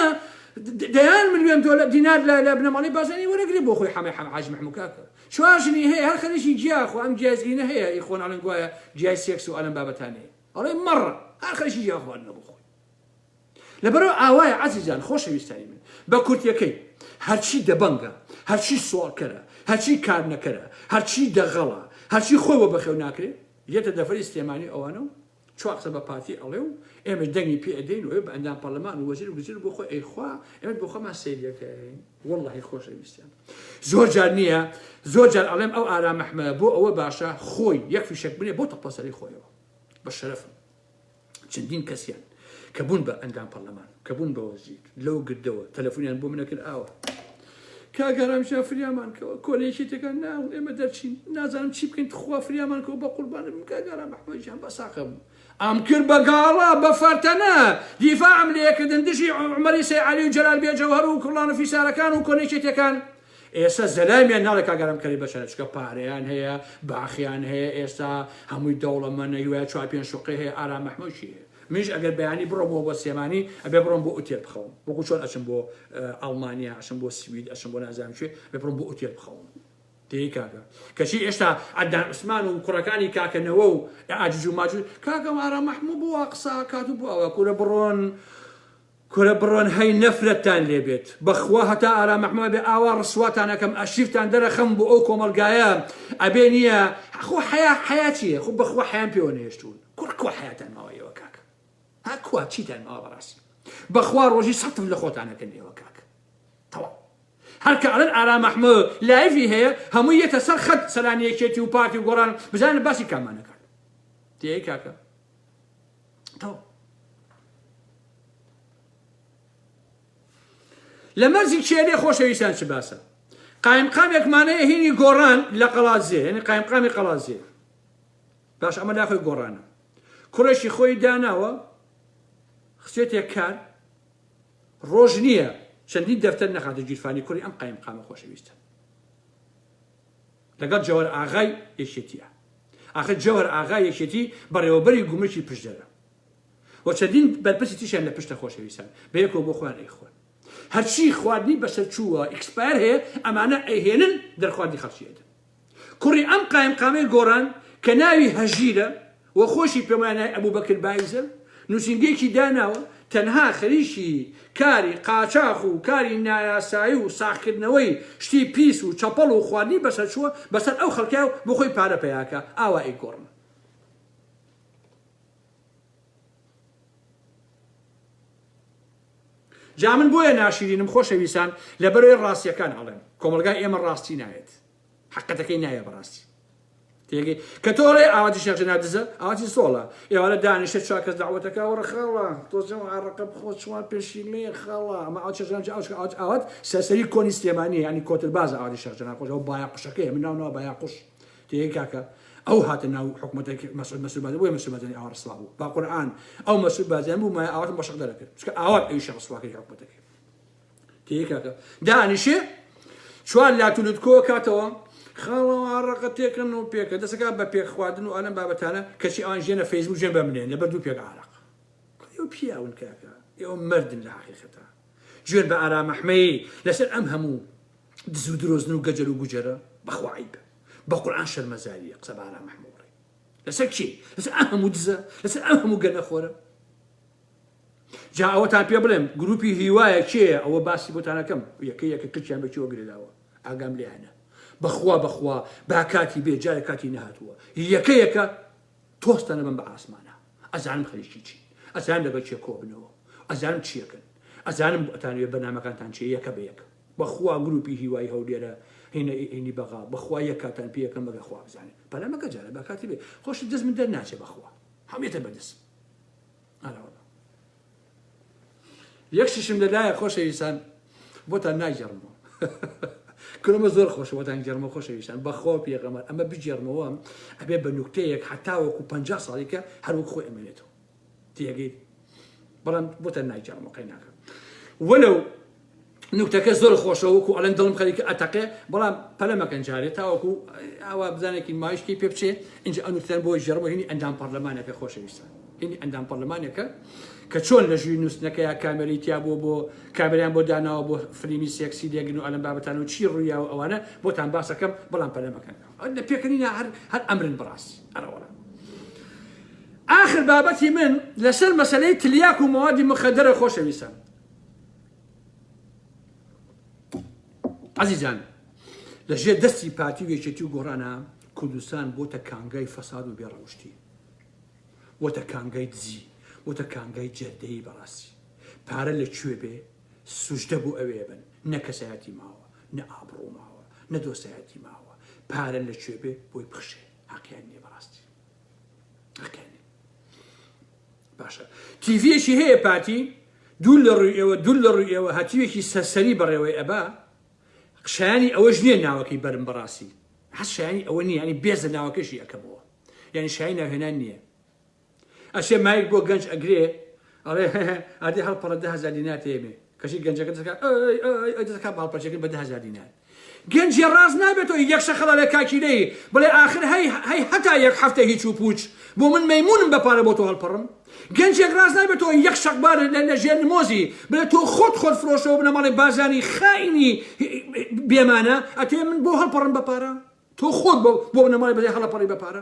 [SPEAKER 1] دەیان ملیۆن دۆلار دینار لە لە بنەماڵەی بازانی وەرەگرێ بۆ خۆی حەمەی حەمە حاجی مەحموو کاکە چوار ژنی هەیە هەر خەریکی گیا خۆ ئەم گیای زگینە هەیە ئی خۆن ئەڵێن گوایە گیای سێکس و ئەلەم بابەتانەیە ئەڵێ مەڕە هەر خەریکی گیا خواردنە بۆ خۆی لەبەرئەوە ئاوایە عەزیزان خۆشەویستانی من بە کورتیەکەی هەرچی دەبەنگە هەرچی سواڵکەرە هەرچی کارنەکەرە هەرچی دەغەڵە هەرچی خۆی بۆ بەخێو ناکرێ یەتە دەفری سلێمانی ئەوانە و چوار قسە بە پارتی ئەڵێ و ئێمە دەنگی پێ ئەدەین و بە ئەندام پەرلەمان و وەزیر و گزیر بۆ خۆی ئەیخوا ئێمە بۆ خۆمان سەیرەکەین واللهی خۆشەویستیان زۆر جار نییە زۆر جار ئەڵێم ئەو ئارام ئەحمە بۆ ئەوە باشە خۆی یەک فیشەک بنێ بۆ تەپەسەری خۆیەوە بە شەرەفم چەندین کەسیان کە بوون بە ئەندام پەرلەمان کە بوون بە وەزیر لەو گردەوە تەلەفۆنیان بۆ منە کرد ئاوە کاک ئارام جان فریامان کەوە کۆنە یەکێتیەکان ناڵن ئێمە دەرچین نازانم چی بکەین تخوا فریامان کەوە بە قوربانت بم کاک ئارام ئەحمەد جان بە ساقە بوو ئەم کرد بە گاڵا بە فەرتەنە دیفاعم لێکردن دژی عومەری سەی عەلی و جەلال بێجەوهەر و کوڵان و فیسارەکان و کۆنە یەکێتیەکان ئێستا زەلامیان ناڵێ کاک ئارام کەری بەشەرە چونکە پارەیان هەیە باخیان هەیە ئێستا هەمووی دەوڵەمەنە هیوایە چوار پێنج شوقەی هەیە ئارام مەحموود چی هەیە منیش ئەگەر بەیانی بڕۆمەوە بۆ سلێمانی ئەبێ بڕۆم بۆ ئوتێل بخەوم وەکو چۆن ئەچم بۆ ئەڵمانیا ئەچم بۆ سوید ئەچم بۆ نازانم کوێ ئەبێ بڕۆم بۆ ئوتێل بخەوم دەی کاکە کەچی ئێستا عەدنان عوسمان و کوڕەکانی کاکە نەوە و ئاجوج و ماجوج کاکە ئارام مەحموود بۆ وا قسە کات و بۆ ئەوە کورە بڕۆن کورە بڕۆن هەی نەفرەتتان لێ بێت بەخوا هەتا ئارام ئەحمە بێ ئاوا ڕسواتان ئەکەم ئەرشیفتان دەرەخەم بۆ ئەو کۆمەڵگایە ئەبێ نییە خۆ حەیا حەیا چییە خۆ بەخوا حەیان پێوە نەهێشتوون کوڕ کوا حەیاتان ماوە ئێوە کاک ها کوا چیتان ماوە بەڕاستی بەخوا ڕۆژی سەتم لە خۆتان ئەکەن ئێوە کاک. تەواو هەر کە ئەڵێن ئارام ئەحمە live ی هەیە هەمووی یەتە سەر خەت سەرانی یەکێتی و پارتی و گۆڕان بزانن باسی کامانەکان تێی کاکە تەواو لە مەرزی کێلێ خۆشەویستان چ باسە قایمقامێکمانەیە هینی گۆڕان لە قەڵادزێ یعنی قایمقامی قەڵادزێ باش ئەمە لاخۆی گۆڕانە کوڕێکی خۆی داناوە خسێتێک کار ڕۆژ نییە چەندین دەفتەر نەخاتە گیرفانی کوڕی ئەم قایمقامە خۆشەویستە لەگەڵ جەوەر ئاغای یەکێتیە ئاخر جەوەر ئاغای یەکێتی بەڕێوەبەری گومرکی پشدەرە و چەندین بەرپرسی تریشیان لە پشتە خۆشەویستان بەیەکەوە بۆ خۆیان ئەیخۆن هەرچی خواردنی بەسەر چووە expire هەیە ئەمانە ئەیهێنن دەرخواردی خەڵکی ئەدەن کوڕی ئەم قایمقامەی گۆڕان کە ناوی هەژیرە و خۆشی پێمانای ناوی ئەبوبەکر بایزە نووسینگەیەکی داناوە تەنها خەریکی کاری قاچاخ و کاری نایاسایی و ساغکردنەوەی شتی پیس و چەپەڵ و خواردنی بەسەر چووە بەسەر ئەو خەڵکە و بۆ خۆی پارە پەیاکە ئاوا ئەیگۆڕن. جا من بۆیە ناشیرینم خۆشەویستان لەبەرەوەی ڕاستیەکان ئەڵێم کۆمەڵگای ئێمە ڕاستی ناوێت حقەتەکەی نایە بەڕاستی تێگەی کە تۆ ڕێ ئاواتی شێخ جەناب دزە ئاواتی سۆڵە ئێوارە دانیشە چوار کەس داوەتەکە وەڕە خاڵە تۆزێ ئارەقە بخۆ چوار پێشیلەیە خاڵە ئەمە ئاوات شێخ جەناب ئاوات ئاوات ئاوات سەرسەری کۆنی سلێمانی یعنی کۆتربازە ئاواتی شێخ جەناب خۆش ئەو بایەقوشەکەیە من ناو ناو بایەقوش تێگەی کاکە ئەو هاتە ناو حکومەتێک مەسعود مەسعود بارزانی بۆیە مەسعود بارزانی ئاوا ڕسوا بوو با قورئان ئەو مەسعود بارزانی بوو مایە ئاواتم بە شەق دەرەکرد چونکە ئاوات ئەویشە ڕسواکەی حکومەتەکەی تێگەی کاکە دانیشێ چوار لاتولوت کۆ کاتەوە خاڵەوە ئارەقە تێکەن و پێکە دەسەکە بە پێک خواردن و ئالەم بابەتانە کەچی ئەوان ژێنە فەیسبوک ژێن بە منێن لەبەر دوو پێک ئارەق ئێوە پیاون کاکە ئێوە مردن لە حقیقەتە جوێن بە ئارام ئەحمەی لەسەر ئەم هەموو دز و درۆزن و گەجەر و گوجەرە بەخوا عەیبە بە قورئان شەرمەزاریە قسە بە ئارام ئەحمە بڵێ لەسەر کێ لەسەر ئەم هەموو دزە لەسەر ئەم هەموو گەنەخۆرە جا ئەوەتان پێ بڵێم گروپی هیوایە کێیە ئەوە باسی بۆتانەکەم یەکە یەکە کچیان بە کێوە گرێداوە ئاگام لێیانە بەخوا بەخوا با کاتی بێ جارێ کاتی نەهاتووە یەکە یەکە تۆستە نەبم بە ئاسمانە ئەزانم خەریکی چین ئەزانم لەگەڵ کێ کۆبنەوە ئەزانم چیەکەن ئەزانم ئەتانەوێ بەرنامەکانتان چیە یەکە بە یەکە بەخوا گروپی هیوای هەولێرە هینە هینی بەغا بەخوا یەک کاتان پێ یەکەم مەگە خوا بزانێ پەلە مەکە جارە با کاتی بێ خۆشت دەست من دەرناچێ بەخوا هەمێتە بەدەست ئەرەوەڵا یەک شیشم لەلایە خۆشەویستان بۆتان ناگێڕمەوە کورمە زۆر خۆشە بۆتان گێڕمەوە خۆشەویستان بەخوا و پێغەمبەر ئەمە بگێڕمەوە ئەبێ بە نوکتەیەک هەتا وەکو پ ساڵیکە هەر وەک خۆی ئەمێنێتەوە تێگەیت بەڵام بۆتان ناگێڕمەوە قەی ناکەم وەلو نوکتەکە زۆر خۆشە وەکو ئەڵێن دڵم خەریکە ئەتەقێ بەڵام پەلە مەکەن جارێ تاوەکو ئاوا بزانێکی مایشکی پێ بچێ اینجا ئەو نوکتەن بۆ ژێڕمەوە هینی ئەندام پەرلەمانەکە خۆشەویستان هینی ئەندام پەرلەمانێکە کە چۆن لە ژووری نووسنەکەیا کامێرەی تیا بووە بۆ کامێریان بۆ داناوە بۆ فلیمی سێکسی لێگرن و ئەلەم بابەتان و چی ڕوویاوە ئەوانە بۆتان باسەکەم بەڵام پەلە مەکەن لە پێکەنینا هەر هەر ئەمرن بەڕاستی ئەرەوەڵا ئاخر بابەتی من لەسەر مەسەلەی تلیاک و مەوادی مخەدەرە خۆشەویستان عزیزان لە ژێر دەستی پارتی و یەکێتی و گۆڕانە کوردستان بۆتە کانگای فەساد و بێڕەوشتی بۆتە کانگای دزی بۆتە کانگای جەردەیی بەڕاستی پارە لە کوێ بێ سوژدە بۆ ئەوێ بن نە کەسایەتی ماوە نە ئابڕوو ماوە نە دۆستایەتی ماوە پارە لە کوێ بێ بۆی بخشێ حەقیان نییە بەڕاستی حەقیان نییە باشە تیڤیەکی هەیە پارتی دوور لە ڕووی ئێوە دوور لە ڕووی ئێوە هەتیوێکی سەرسەری بەڕێوەی ئەبا شایانی ئەوەش نییە ناوەکەی بەرم بەڕاستی حەز شایانی ئەوە نییە ینی بێزە ناوەکەشی ئەکەمەوە یعنی شایانی ناوهێنان نییە ئەچێ مایک بۆ گەنج ئەگرێ ئەڵێ ئادی هەڵپەڕە 10000 دینار تێمێ کەچی گەنجەکە دەکات ئەی دەکات بە هەڵپەرچەکە بە 10000 دینار گەنجی ڕاست نابێتەوە یەک شەخەڵە لە کاکیلەی بڵێ ئاخر هەی هەی هەتا یەک هەفتە هیچ و پوچ بۆ من مەیمونم بە پارە بۆ تۆ هەڵپەڕم گەنجێک ڕاست نابێتەوە یەک شەقبار لە ژێر نمۆزی بڵێ تۆ خۆت خۆت فرۆشەوە بنەماڵەی بارزانی خائینی بێمانە ئەتێ من بۆ هەڵپەڕم بە پارە تۆ خۆت بۆ بۆ بنەماڵەی بەزای هەڵەپەڕی بە پارە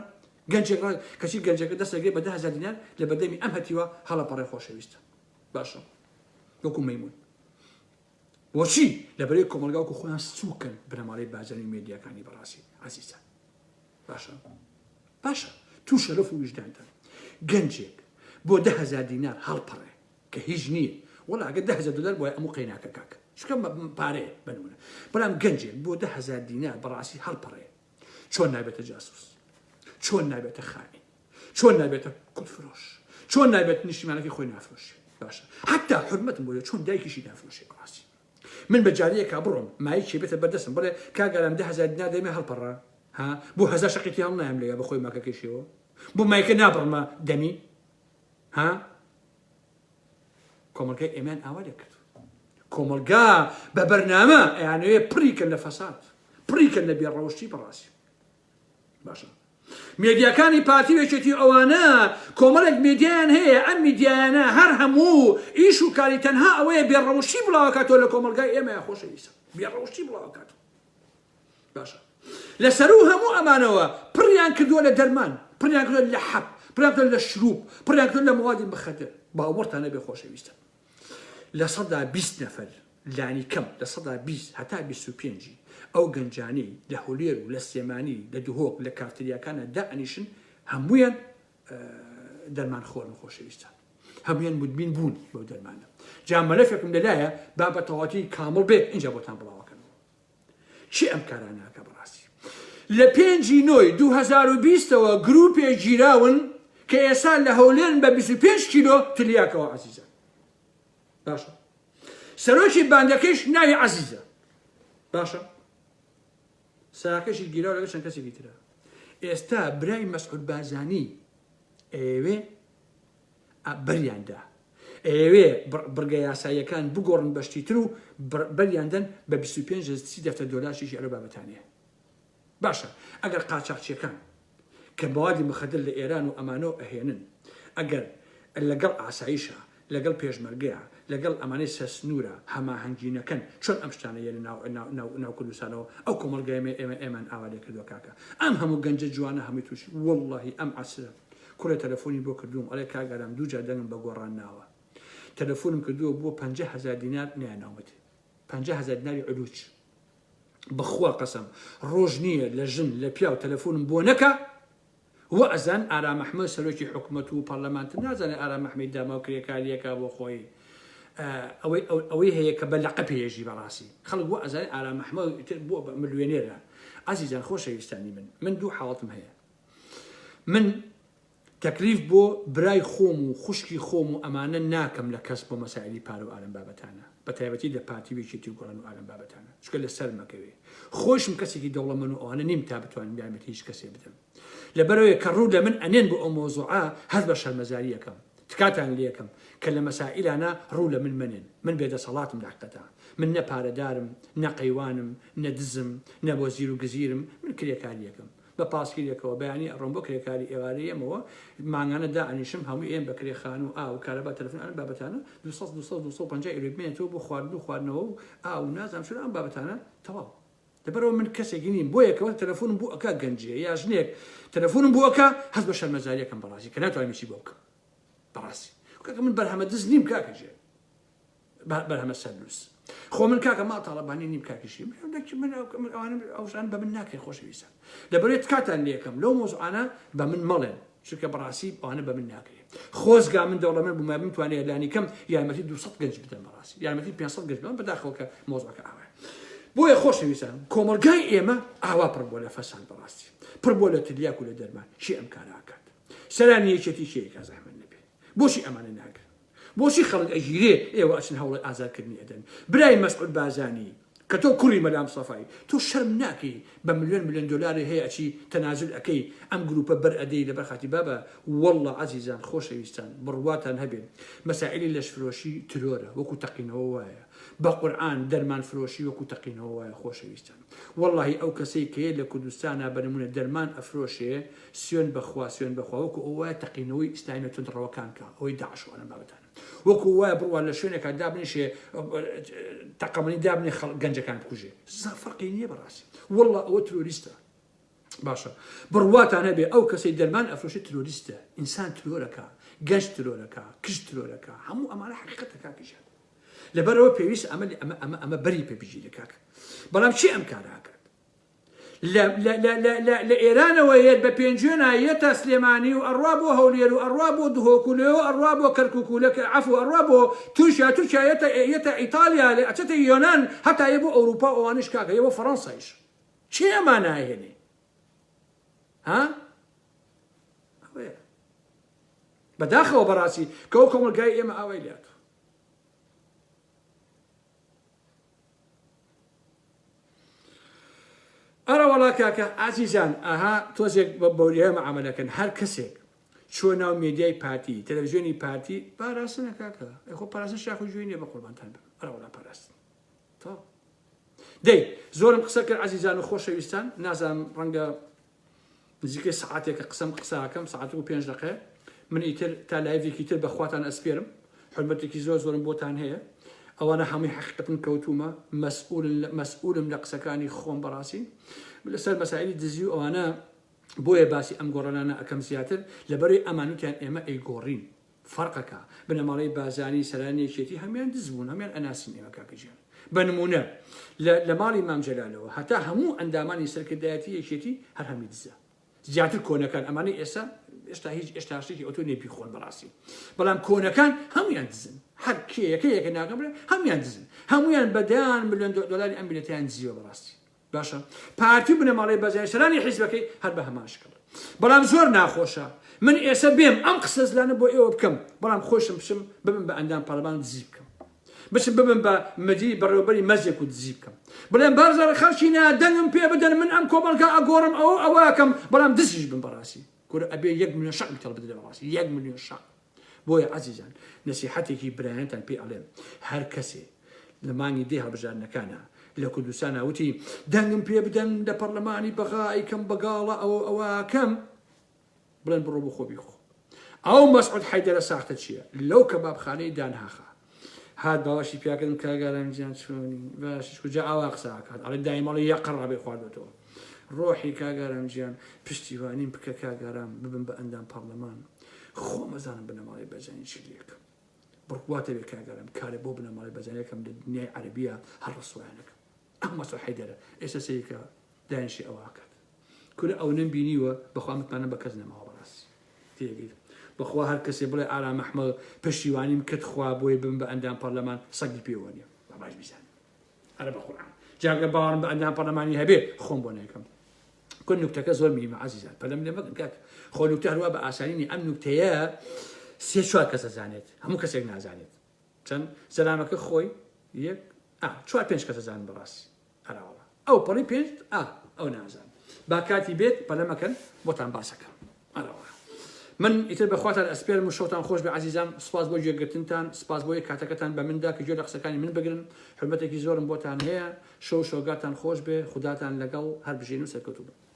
[SPEAKER 1] گەنجێک ڕا کەچی گەنجەکە دەست ئەگرێ بە 10000 دینار لە بەردەمی ئەم هەتیوە هەڵەپەڕێ خۆشەویستە باشە وەکو مەیمون بۆچی لەبەرەی کۆمەڵگا وەکو خۆیان سوکن بنەماڵەی بارزانی و مێدیاکانی بەڕاستی عەزیزان باشە باشە تو شەرەف و ویژدانتان گەنجێک بۆ 10000 دینار هەڵپەڕێ کە هیچ نییە وەڵا ئەگەر 10000 دلار بۆیە ئەمو قەیناکە کاک. چونکە پارەیە بنمونە بەڵام گەنجێک بۆ 10هزار دینار بەڕاستی هەڵپەڕێ چۆن نابێتە جاسوس چۆن نابێتە خائین چۆن نابێتە کوتفرۆش چۆن نابێت نیشتیمانەکەی خۆی نافرۆشی باشە حتا حرمەتم بۆیە چۆن دایکیشی نافرۆشی بەڕاستی من بە جارەیەکا بڕۆم مایکێ بێتە بەردەستم بڵێ کاک ئارام 10هزار دینار دەمێ هەڵپەڕە ها بۆ هەزار شەقێکی هەڵنایم لێ بە خۆی ماکەکەشیەوە بۆ مایکە نابڕمە دەمی ها کۆمەڵگای ئێمان ئاوا لێ کرد کۆمەڵگا بە بەرنامە ئەیانەوێ پڕی کەن لە فەساد پڕی کەن لە بێڕەوشتی بەڕاستی باشە مێدیاکانی پارتی و یەکێتی و ئەوانە کۆمەڵێک مێدیایان هەیە ئەم میدیایانە هەر هەموو ئیش و کاری تەنها ئەوەیە بێڕەوشتی بڵاوەکاتەوە لە کۆمەڵگای ئێمە خۆشەویستە بێڕەوشتی بڵاوەکاتەوە باشە لە سەرو هەموو ئەمانەوە پڕیان کردووە لە دەرمان پڕیان کردووە لە حەب پڕیان کردووە لە شروب پڕیان کردووە لە موادی مخدر باوەڕتان نەبێ خۆشەویستە 20% نەفەر لانی کەم 20% هەتا 25 ئەو گەنجانەی لە هەولێر و لە سلێمانی لە دهۆک لە کافتریاکانە دائەنیشن هەمویان دەرمان خۆرن خۆشەویستان هەمویان مدمین بوون بەو دەرمانە جا مەلەفێکم لەلایە با بە تەواتی کامڵ بێ اینجا بۆتان بڵاوەکەن کێ ئەم کارانە ئەکا بەڕاستی؟ لە پێنجی نۆی 2020ەوە گروپێک گیراون کە ئێستا لە هەولێرن بە 25 کیلۆ تلیاکەوە عەزیزان باشە سەرۆکی باندەکەیش ناوی عەزیزە باشە ساکەشی گیراو لەگەڵ چەند کەسێکی ترە ئێستا برای مەسعود بارزانی ئەیەوێ بەریان دا. ئەیەوێ بڕگە یاساییەکان بگۆڕن بە شتی تر و بەریان دەن بە 25 سی دەفتەر دۆلار شیشی ئەلەو بابەتانەیە. باشە ئەگەر قاچاخچیەکان کە مەوادی مخدر لە ئێران و ئەمانەوە ئەهێنن ئەگەر لەگەڵ ئاسایشە لەگەڵ پێشمەرگەیە لەگەڵ ئەمانەی سەر سنوورە هەماهەنگی نەکەن چۆن ئەم شتانە یەنە ناو ناو ناو کوردستانەوە ئەو کۆمەڵگای ئێمە ئێمە ئێمان ئاوا لێ کردووە کاکە ئەم هەموو گەنجە جوانە هەمووی تووشی وەڵڵاهی ئەم عەسرە کوڕێ تەلەفۆنی بۆ کردووم ئەڵێ کاک ئارام دوو جار دەنگم بە گۆڕان ناوە تەلەفۆنم کردووە بۆ 50000 دینار نەیاناومەتێ 50000 دیناری علوج بەخوا قەسەم ڕۆژ نییە لە ژن لە پیاو تەلەفۆنم بۆ نەکا وە ئەزان ئارام ئەحمەد سەرۆکی حکومەت و پەرلەمانتر نازانێ ئارام ئەحمەی داماو کرێکاریەکە بۆ خۆی ئەوەی ئەوەی هەیە کە بە لەقە پێیەژی بەڕاستی خەڵک وە ئەزانێ ئارام ئەحمەد ئیتر بۆ ملیۆنێرە عەزیزان خۆشەویستانی من من دوو حاڵەتم هەیە من تەکلیف بۆ برای خۆم و خوشکی خۆم و ئەمانە ناکەم لە کەس بۆ مەسائلی پارە و ئالەم بابەتانە بە تایبەتی لە پارتی و یەکێتی و گۆڕان و ئالەم بابەتانە چونکە لە سەرم ئەکەوێ خۆیشم کەسێکی دەوڵەمەن و ئەوانە نیم تا بتوانم یارمەتی هیچ کەسێ بدەم لەبەرەوەی کە ڕوو لە من ئەنێن بۆ ئەو مەوزوعە هەست بە شەرمەزاری ئەکەم تکاتان لێکەم کە لە مەسائیلانە ڕوو لە من مەنێن من بێدەسەڵاتم لە حەقیقەتا من نە پارەدارم نە قەیوانم نە دزم نە وەزیر و گزیرم من کرێکاریەکەم بە پاسکیلێکەوە بەیانی ئەڕۆم بۆ کرێکاری ئێوارە یەمەوە مانگانە دائەنیشم هەمووی ئێم بە کرێ خانوو ئاو کارەبا تەلەفۆن ئەم بابەتانە 200 200 250 ئیرۆی بمێنێتەوە بۆ خواردن و خواردنەوە و ئاو و نازانم چۆن ئەم بابەتانە تەواو لەبەرەوە من کەسێکی نیم بۆ یەکەوە تەلەفۆنم بۆ ئەکا گەنجێ یا ژنێک تەلەفۆنم بۆ ئەکا هەست بە شەرمەزاریەکەم بەڕاستی کە ناتوانم هیچی بۆ بکەم بەڕاستی کاکە من بەرهەمە دز نیم کاکە ژێر بەرهەمە سەرلوس خۆ من کاکە ماڵ تاڵەبانی نیم کاکیشی من ئەوانە ئەوشان بە من ناکرێ خۆشەویستان لەبەرێت تکاتان لەکەم لەو مۆزعانە بە من مەڵێن چونکە بەڕاستی ئەوانە بە من ناکرێ خۆزگا من دەوڵەمەند بوومە بمتوانێت لانی کەم یارمەتی 200 گەنج بدەم بەڕاستی یارمەتی 500 گەنج بدەم بەداخەوە کە مۆزعەکە ئاوایە بۆیە خۆشەویستان کۆمەڵگای ئێمە ئاوا پڕ بووە لە فەساد بەڕاستی پڕ بووە لە تلیاک و لە دەرمان چی ئەم کارە ئەکات سەرانی یەکێتی کێیە زەحمەت نەبێ بۆچی ئەمانە ناگرن بۆچی خەڵک ئەگیرێ ئێوە ئەچن هەوڵی ئازادکردنی ئەدەن برای مەسعود بارزانی کە تۆ کوڕی مەلا مستەفای تۆ شەرم ناکەی بە ملیۆن ملیۆن دۆلاری هەیە ئەچی تەنازول ئەکەی ئەم گروپە بەر ئەدەی لەبەر خاتی بابە واللە عەزیزان خۆشەویستان بڕواتان هەبێ مەسائیلی لەشفرۆشی ترۆرە وەکو تەقینەوە وایە بە قورعان دەرمان فرۆشی وەکو تەقینەوە وایە خۆشەویستان واللەهی ئەو کەسەی کەیە لە کوردستانا بە نمونە دەرمان ئەفرۆشێ سوێن بەخوا سوێن بەخوا وەکو ئەوە وایە تەقینەوەی ئیسلامیە توندڕەوەکان کە ئەوەی داعش و ئەم بابەتانە وەکو وایە بڕوا لە شوێنێکا دابنیشێ تەقەمەنی دابنێ خەڵک گەنجەکان بکوژێ زە فەرقی نییە بەڕاستی والله ئەوە ترۆریستە باشە بڕواتان هەبێ ئەو کەسەی دەرمان ئەفرۆشێ ترۆریستە ئینسان ترۆرەکە گەنج ترۆرەکە کچ ترۆرەکە هەموو ئەمانە حقیقەتە کاکیشان لەبەرەوە پێویست ئەمە ئەمە ئەمە ئەمە بەری پێ بگیرێ کاک بەڵام چی ئەم کارە ئەکات؟ لە لە لە لە لە لە ئێرانەوە یەت بە پێنجوێنا یەتە سلێمانی و ئەڕوا بۆ هەولێر و ئەڕوا بۆ دهۆک و لەوێوە ئەڕوا بۆ کەرکوک و لە عەفو ئەڕوا بۆ تورکیا تورکیا یەتە یەتە ئیتالیا لە ئەچێتە یۆنان هەتا یە بۆ ئەوروپا و ئەوانیش کاکە یە بۆ فەڕەنسایش کێ ئەمانە ئەهێنێ ها ئەوەیە بەداخەوە بەڕاستی کە ئەو کۆمەڵگای ئێمە ئاوای لێهاتوو. ئەرەوەڵا کاکە ئازیزان ئەها تۆزێک بە بەوریای معامەلەکەن هەر کەسێک چوە ناو مێدیای پارتی تەلەڤزیۆنی پارتی پاراستنە کاکە ئەی خۆ پاراستن شاخ و گوێی نییە بە قوربانتان بم ئەرەوەڵا پاراستن تەواو دەی زۆرم قسە کرد عزیزان و خۆشەویستان نازانم ڕەنگە نزیکەی سەعاتێکە قسەم قساکەم سەعات و پێنج دەقەیە من ئیتر تا لایڤێکی تر بە خواتان ئەسپێرم حرمەتێکی زۆر زۆرم بۆتان هەیە ئەوانە هەمووی حەقیقەتن کەوتومە مەسئولن مەسئولم لە قسەکانی خۆم بەڕاستی لەسەر مەسائلی دزی و ئەوانە بۆیە باسی ئەم گۆڕانانە ئەکەم زیاتر لەبەرەی ئەمانوتیان ئێمە ئەیگۆڕین فەرقەکە بنەماڵەی بازانی سەرانی یەکێتی هەموان دز بوون هەموان ئەناسین ئێمە کاکە گیان بە نمونە لە لە ماڵی مام جەلالەوە هەتا هەموو ئەندامانی سەرکردایەتی یەکێتی هەر هەمووی دزە زیاتر کۆنەکان ئەمانەی ئێستا ئێستا هیچ ئێستا شتێکی ئەوتۆ نیە بیخۆن بەڕاستی بەڵام کۆنەکان هەمویان دزن هەر کێیەکە یەکە ناگەم بڵێ هەمویان دزن هەمویان بە دەیان ملیۆن دۆلاری ئەم میللەتەیان دزیوە بەڕاستی باشە پارتی و بنەماڵەی بەزای سەرانی حیزبەکەی هەر بە هەمان شکڵ بەڵام زۆر ناخۆشە من ئێسە بێم ئەم قسە زلانە بۆ ئێوە بکەم بەڵام خۆشم بچم ببم بە ئەندام پەرلەمان و دزی بکەم بچم ببم بە مدیری بەڕێوەبەری مەزێک و دزی بکەم بڵێم بارزان خەڵکی نا دەنگم پێ بدەن من ئەم کۆمەڵگا ئەگۆڕم ئەوە ئەوەکەم بەڵام دزیش بم بەڕاستی کورە ئەبێ یەک ملیۆن شەق تێڵ بدرێ بەڕاستی یەک ملیۆن شەق بۆیە عەزیزان نەسیحەتێکی برایانتان پێ ئەڵێم هەر کەسێ لە مانگی دەی هەڵبژاردنەکانا لە کوردستانا وتی دەنگم پێ بدەن لە پەڕلەمانی بەغا ئەیکەم بە گاڵە ئەوە ئەوەکەم بڵێن بڕۆ بخۆ بیخۆ ئەو مەسعود حەیدەرە ساختە چییە لەو کەبابخانەی دانهاخا هات باوەشی پیاکردم کاگاران گیان چۆنی باشیش کوجا ئاوا قسە ئەکات ئەڵێ دایمەڵی یەک قەڕابەی خواردۆتەوە ڕۆحی کاگارام گیان پشتیوانیم بکە کاگارام ببم بە ئەندام پەڕلەمان خۆم ئەزانم بنەماڵەی بەرزانی چی لێکم بڕواتە بێ کاگارام کارێ بۆ بنەماڵەی بەرزانیەکەم لە دنیای عەرەبیە هەر ڕسوایانەکەم ئەم مەسعود حەیدەرە ئێستا سەیرکە دانیشی ئەوە ئەکات کورە ئەونەم بینیوە بەخوا متمانەم بە کەس نەماوە بەڕاستی تێگەیت بەخوا هەر کەسێ بڵێ ئارام ئەحمەد پشتیوانیم کرد خوا بۆیە بم بە ئەندام پەرلەمان سەگی پێوە نییە با باش بیزانن ئەرە بە قورئان جاگە باوەڕم بە ئەندام پەرلەمانی هەبێ خۆم بۆ نەکەم کۆ نوکتەکە زۆر مهمە عزیزان پەلەم لێ مەکەن کاک خۆ نوکتە هەروە بە ئاسانی نیە ئەم نوکتەیە سێ چوار کەس ئەزانێت هەموو کەسێک نازانێت چەند سەلامەکە خۆی یەک ئا چوار پێنج کەس ئەزانن بەڕاستی ئەراوەڵا ئەو پەڕی پێنج ئا ئەو نازان با کاتی بێت پەلە مەکەن بۆتان باسەکەم ئەراوەڵا من ئیتر بەخواتان ئەسپێرم و شەوتان خۆش بێ عەزیزان سپاس بۆ گوێگرتنتان سپاس بۆ کاتەکەتان بە مندا کە گوێ لە قسەکانی من بگرن حورمەتێکی زۆرم بۆتان هەیە شەو شەوگاتان خۆش بێ خوداتان لەگەڵ هەر بژین و سەرکەوتوو بن.